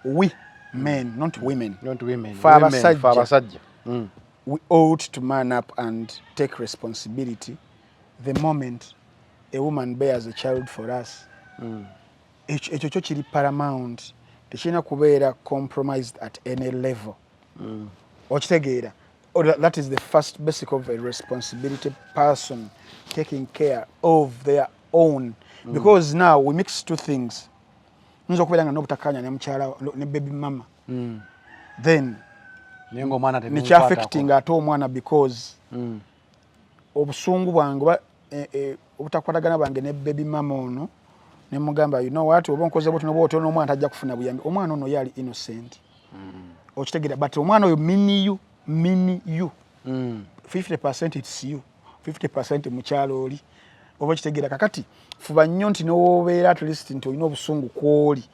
we men, not women, Not women. Fe Women, abasajja. fe abasajja. We ought to man up and take responsibility the moment a woman bears a child for us. Ekyo kyo kiri paramount, tekirina kubeera compromised at any level. Okitegeera? Or that is the first basic of a responsibility person taking care of their own, because now we mix two things. Nyinza okubeera nga n'obutakkaanya ne mukyala, ne baby mama, then Naye ng'omwana tebimukwatako. nekyaffecting ate omwana, because obusungu bwange oba obutakwatagana bwange ne baby mama ono, nemugamba, you know what, oba onkoze bwoti noba otyo, n'omwana tajja kufuna buyambi. Omwana ono ye ali innocent. Okitegeera? But omwana oyo, mini you, mini you, 50% it's you, 50% mukyalo oli, oba okitegeera? Kakati fuba nnyo nti nowobeera at least nti olina obusungu kwoli,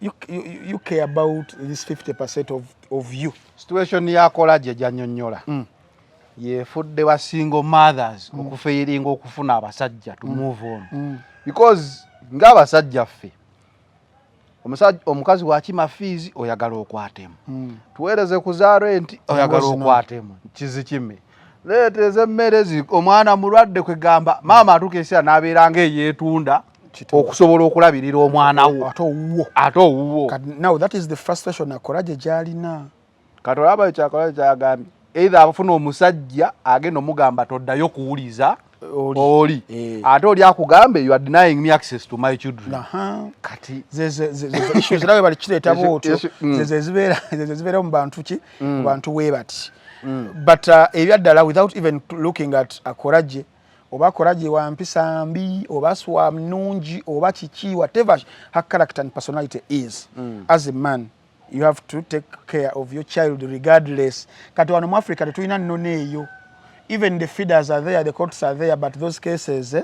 you care about this 50% of you. Situation yakola gye gyanyonnyola yefudde ba single mothers okufailinga okufuna abasajja to move on, because ng'abasajja ffe, omukazi wakima fees, oyagala okwatemu, tuweereze ku za rent, oyagala Ngozi no. okwatemu, kizikime, leeteza emmere, omwana mulwadde, kwegamba maama atuuka ekiseera n'abeera ng'eyeetunda okusobola okulabirira omwana wo. Ate owuwo. Ate owuwo. Kati now that is the frustration Akoraje gy'alina. Kati olaba kyakola kyagambye, either abafuna omusajja agenda omugamba toddayo kuwuliza Oli. oli, Eh. ate oli akugambe, you are denying me access to my children. Kati Ze issues era we bali kireeta bwotyo. Zezo ezibeera mu bantu ki, mu bantu we bati. But ebyaddala, without even looking at Akoraje, oba Akoraje wa mpisa mbi oba swa nnungi oba kiki, whatever her character and personality is, as a man You have to take care of your child regardless. Kati wano mu Africa tetulina nnono eyo. Even the feeders are there, the courts are there, but those cases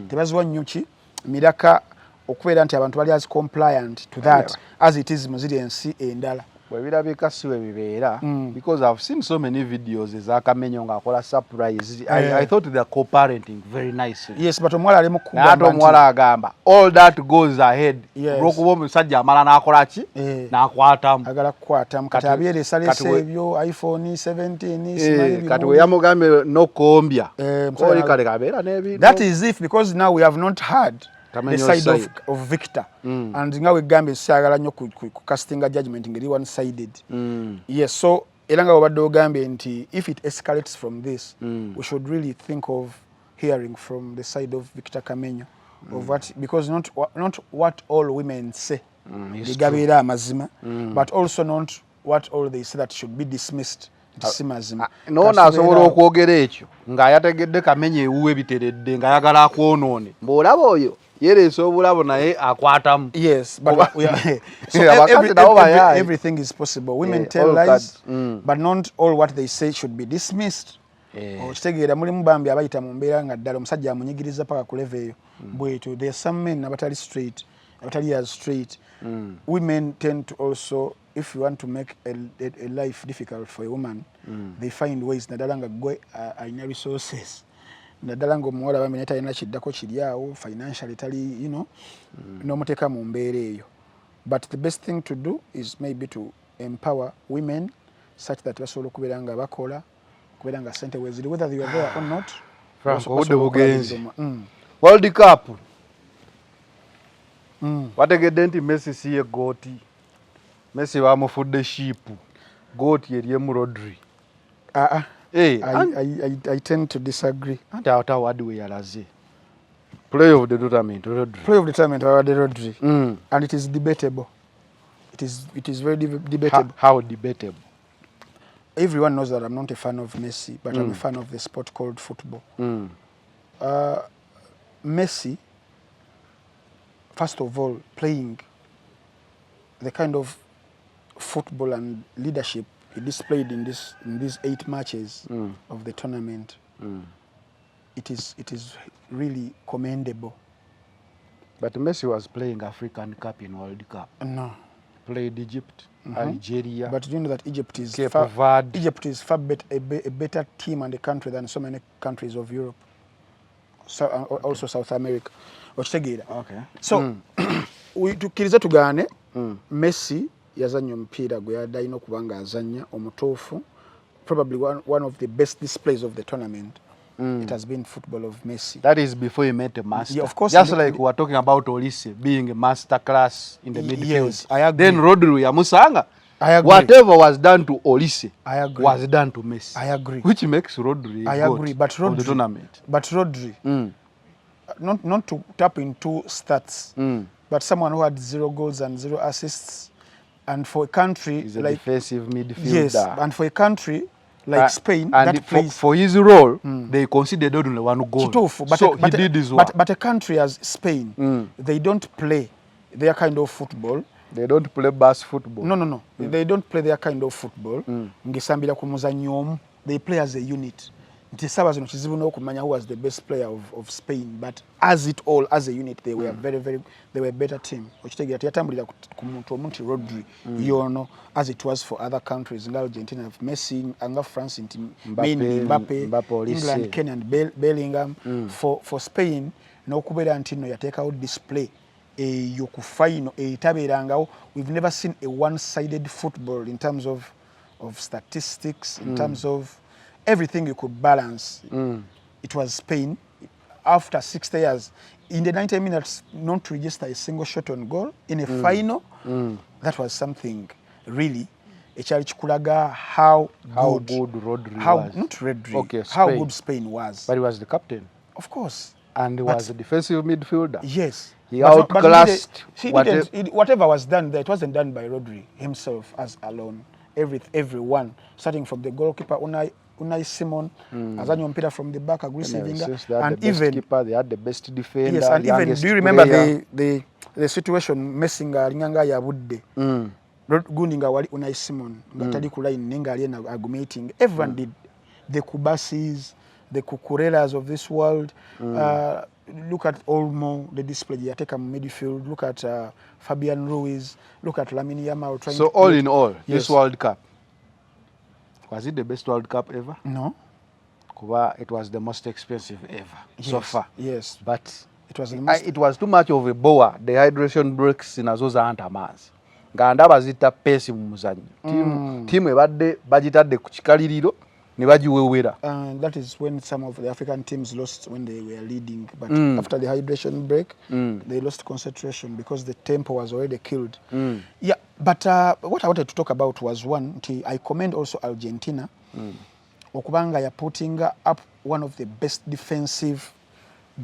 tebaziwa nnyo ki miraka okubeera nti abantu bali as compliant to that as it is mu ziri ensi endala. Bwebirabika si bwe bibeera, because I've seen so many videos ezakamenyo ng'akola surprise. I thought they are co-parenting very nicely. Yes, but omuwala ali mu Naye ate kugamba nti omuwala agamba all that goes ahead olwokuba omusajja amala n'akola ki, n'akwatamu. Agala kukwatamu kati abyeresalesa ebyo iPhone 17 simanyi Kati bimuli. We yamugambye nokombya Omusajja oli kale kabeera n'ebintu. That is if, because now we have not heard the Kamenyo side side. of Victor. And nga wegambye, saagala nnyo ku castinga judgment ngeri one sided. Yes, so era nga wobadde ogambye nti if it escalates from this, we should really think of hearing from the side of Victor Kamenyo of what, because not what all women say It's gegabeera amazima, but also not what all they say that should be dismissed nti si mazima. Noono asobola okwogera ekyo ng'ayategedde Kamenyo ewuwe biteredde, ng'ayagala akwonoone, mbw'olaba oyo yereesa obulabo naye akwatamu. Yes, but we are, so Abakazi nabo bayaaye. Everything is possible. Women tell All lies, cards. But not all what they say should be dismissed. Okitegeera, mulimu bambi abayita mu mbeera nga ddala omusajja amunyigiriza paka ku level eyo bwetyo. There are some men abatali straight, abatali as straight. Women tend to also, if you want to make a life difficult for a woman, they find ways, naddala nga gwe alina resources, naddala nga omuwala bambi naye talina kiddako kiri awo financially tali n'omuteeka mu mbeera eyo. But the best thing to do is maybe to empower women such that basobola okubeera nga bakola, okubeera nga sente weziri, whether you are there or not. Frank, obudde basobola bugenze. okulabirira. World Cup, wategedde nti Messi si ye GOAT. Messi bamufudde sheep, GOAT eryemu Rodri. Ah, ah. Eh, I tend to disagree. Anti ate award we yalaze play of the tournament, Rodri. Play of the tournament babadde Rodri, and it is debatable. It is very debatable. How debatable? Everyone knows that I'm not a fan of Messi, but I'm a fan of the sport called football. Messi, first of all, playing the kind of football and leadership he displayed in these eight matches of the tournament, it is really commendable. But Messi was playing African Cup in World Cup. No. Played Egypt, Algeria, But do you know that Egypt is Cape far, Verde. Egypt is far a better team and a country than so many countries of Europe. So, also South America. Okitegeera? Okay. So tukkirize tugaane, Messi yazannya omupiira gwe yadde alina okuba nga azannya omutuufu, probably one of the best displays of the tournament. It has been football of Messi. That is before he met a master. Yeah, of course. Just like we were talking about Olise being a master class in the midfield. Yes, I agree. Then Rodri yamusanga. I agree. Whatever was done to Olise I agree. Was done to Messi. I agree. Which makes Rodri I GOAT agree, but of Rodri, the tournament. But Rodri, not to tap into stats, but someone who had zero goals and zero assists, and for a country He's a like defensive midfielder. Yes, and for a country like Spain And that plays for his role, they conceded only one goal. Kituufu, but So a, but he a, did his work. but a country as Spain, they don't play their kind of football. They don't play bus football. No. They don't play their kind of football. Ng'esambira ku muzannyo omu. They play as a unit. Nti essaawa zino kizibu n'okumanya who was the best player of Spain, but as it all, as a unit, they were very, very, they were a better team. Okitegeera, teyatambulira ku muntu omu nti Rodri yono, as it was for other countries nga Argentina, Messi, nga France nti Mbappe, mainly Mbappe, Mbappe, Olise. England, Kane and Bellingham. For Spain n'okubeera nti nno yateekawo display eyo ku final etabeerangawo. We've never seen a one-sided football in terms of statistics, in terms of everything you could balance. It was Spain. After 60 years, in the 90 minutes, not to register a single shot on goal in a final, that was something really ekyali kikulaga how How good, good Rodri how, was. Not Rodri, Okay, how Spain. Good Spain was. But he was the captain. Of course. And he But- was a defensive midfielder. Yes. He But outclassed he didn't, whatever was done there, it wasn't done by Rodri himself as alone. Everyone, starting from the goalkeeper, Unai Simon, azanya omupiira from the back, aggressive, Anyway, since they had and the best even keeper, they had the best defender, yes, and even youngest do you remember player. the situation Messi nga alinganga yabudde. Gundi nga wali Unai Simon nga tali ku line, naye nga ali eno augmenting. Everyone did, the Cubarsis, the Cucurellas of this world. Look at Olmo, the display gye yateeka mu midfield. Look at Fabian Ruiz. Look at Lamine Yamal trying So to all create- in all, Yes. this World Cup, was it the best World Cup ever? No. Kuba it was the most expensive ever so far. But It was the most it was too much of a bore. The hydration breaks nazo zanta amaazi nga ndaba zitta pace mu muzannyo. Tiimu ebadde bagitadde ku kikaliriro ne bagiwewera. And that is when some of the African teams lost, when they were leading. But after the hydration break, they lost concentration because the tempo was already killed. Yeah, but what I wanted to talk about was one, nti I commend also Argentina okubanga ya putting up one of the best defensive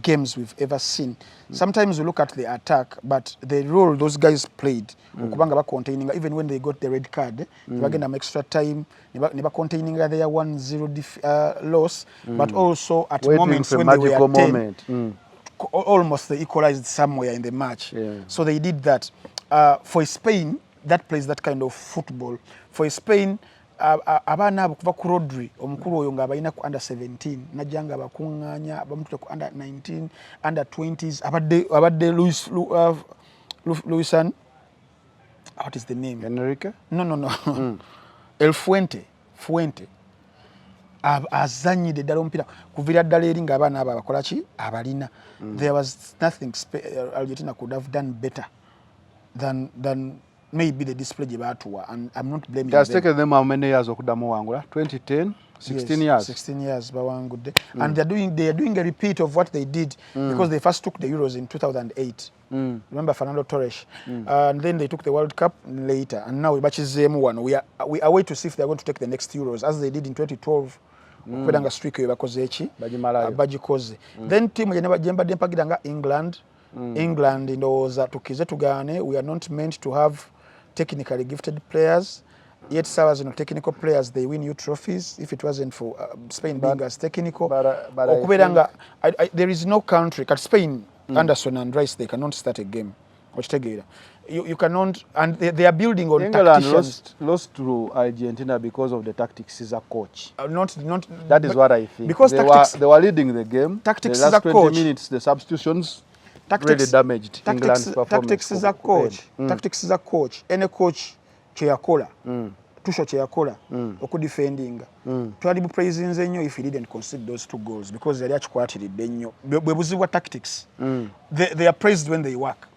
games we've ever seen. Sometimes we look at the attack, but the role those guys played, okubanga bacontaininga even when they got the red card, ne bagenda mu extra time, ne bacontaininga their 1-0 loss, but also at waiting moments for a when they were magical 10, moment. Almost they equalized somewhere in the match. So they did that. For Spain, that plays that kind of football. For Spain, abaana abo kuva ku Rodri omukulu oyo ng'abalina ku under 17, najja nga bakuŋŋaanya, bamutute ku under 19, under 20s, abadde Luis, Luisan, what is the name? Enrique. No. El Fuente, Fuente. Azannyidde ddala omupiira kuviira ddala eri ng'abaana abo abakola ki abalina. There was nothing Argentina could have done better than maybe the display gye baatuwa, and I'm not blaming It has them. Taken them how many years okuddamu wangula? 2010, 16 Yes, years. 16 years bawangudde, and they are doing a repeat of what they did because they first took the Euros in 2008. Remember Fernando Torres? And then they took the World Cup later, and now bakizeemu wano. We are wait to see if they are going to take the next Euros as they did in 2012, okubeera nga streak eyo bakoze eki? Bagimalayo. Bagikoze. Then team gye mbadde mpagira nga England. England, ndowooza tukize tugaane, we are not meant to have technically gifted players, yet sawa zino technical players, they win you trophies. If it wasn't for Spain being as technical, but I okubeera think- nga there is no country kati Spain, Anderson and Rice, they cannot start a game, okitegeera? You cannot, and they are building on England tacticians. lost to Argentina because of the tactics za coach. Not That is what I think. Because they tactics, were leading the game. Tactics The last za 20 coach. Minutes, the substitutions tactics, really damaged England's performance. Tactics za coach, tactics za coach, any coach kyeyakola, Tuchel kyeyakola okudefendinga, twali bupraisinze nnyo if he didn't concede those two goals, because yali akikwatiridde nnyo. Bwe buzibu bwa tactics. They are praised when they work,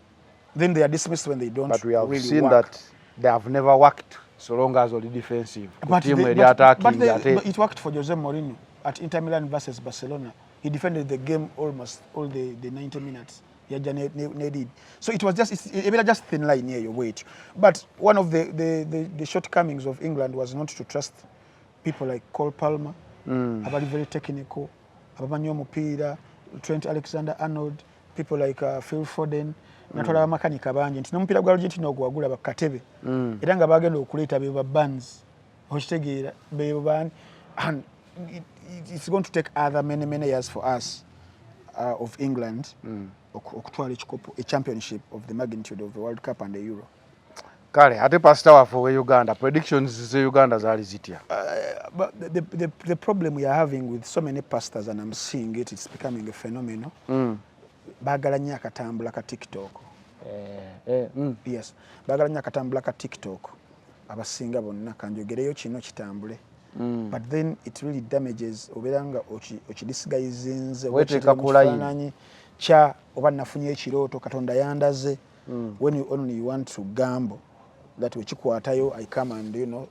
then they are dismissed when they don't But we have really seen work. That they have never worked so long as oli defensive. Ku But, team eri attacking but, they, ate but it worked for Jose Mourinho at Inter Milan versus Barcelona. He defended the game almost all the 90 minutes. Yajja ne lead. So it was just, ebeera just thin line eyo bwetyo. But one of the shortcomings of England was not to trust people like Cole Palmer, abali very technical, abamanyi omupiira, Trent Alexander-Arnold, people like Phil Foden, natwala bamakanika bangi nti n'omupiira gwa Argentina ogwo wagulaba katebe era nga bagenda okuleeta be ba Barnes, okitegeera, bebo bani? And it's going to take other many, many years for us of England okutwala ekikopo, a championship of the magnitude of the World Cup and the Euro. Kale ate pasita waffe owe Uganda, predictions ze Uganda zaali zitya? But the problem we are having with so many pastors, and I'm seeing it, it's becoming a phenomenon, baagala nnyo akatambula ka TikTok. Yes, baagala nnyo akatambula ka TikTok abasinga bonna, kanjogereyo kino kitambule. But then it really damages, obeera nga okidisguisinze oba Weteeka okiteeka mu ku line. Kifaananyi kya oba nafunye ekirooto Katonda yandaze, when you only you want to gamble that wekikwatayo, I come and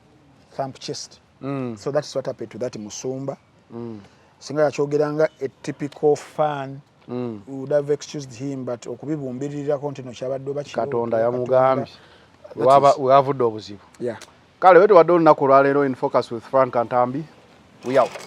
thump chest. So that's what happened to that musumba. Singa yakyogeranga a typical fan, we would have excused him, but okubibumbirirako nti no kyabadde oba kirooto, Katonda yamugambye. That is- Wewavudde obuzibu. Yeah. Kale wetubadde olunaku olwaleero in Focus with Frank Ntambi. We out.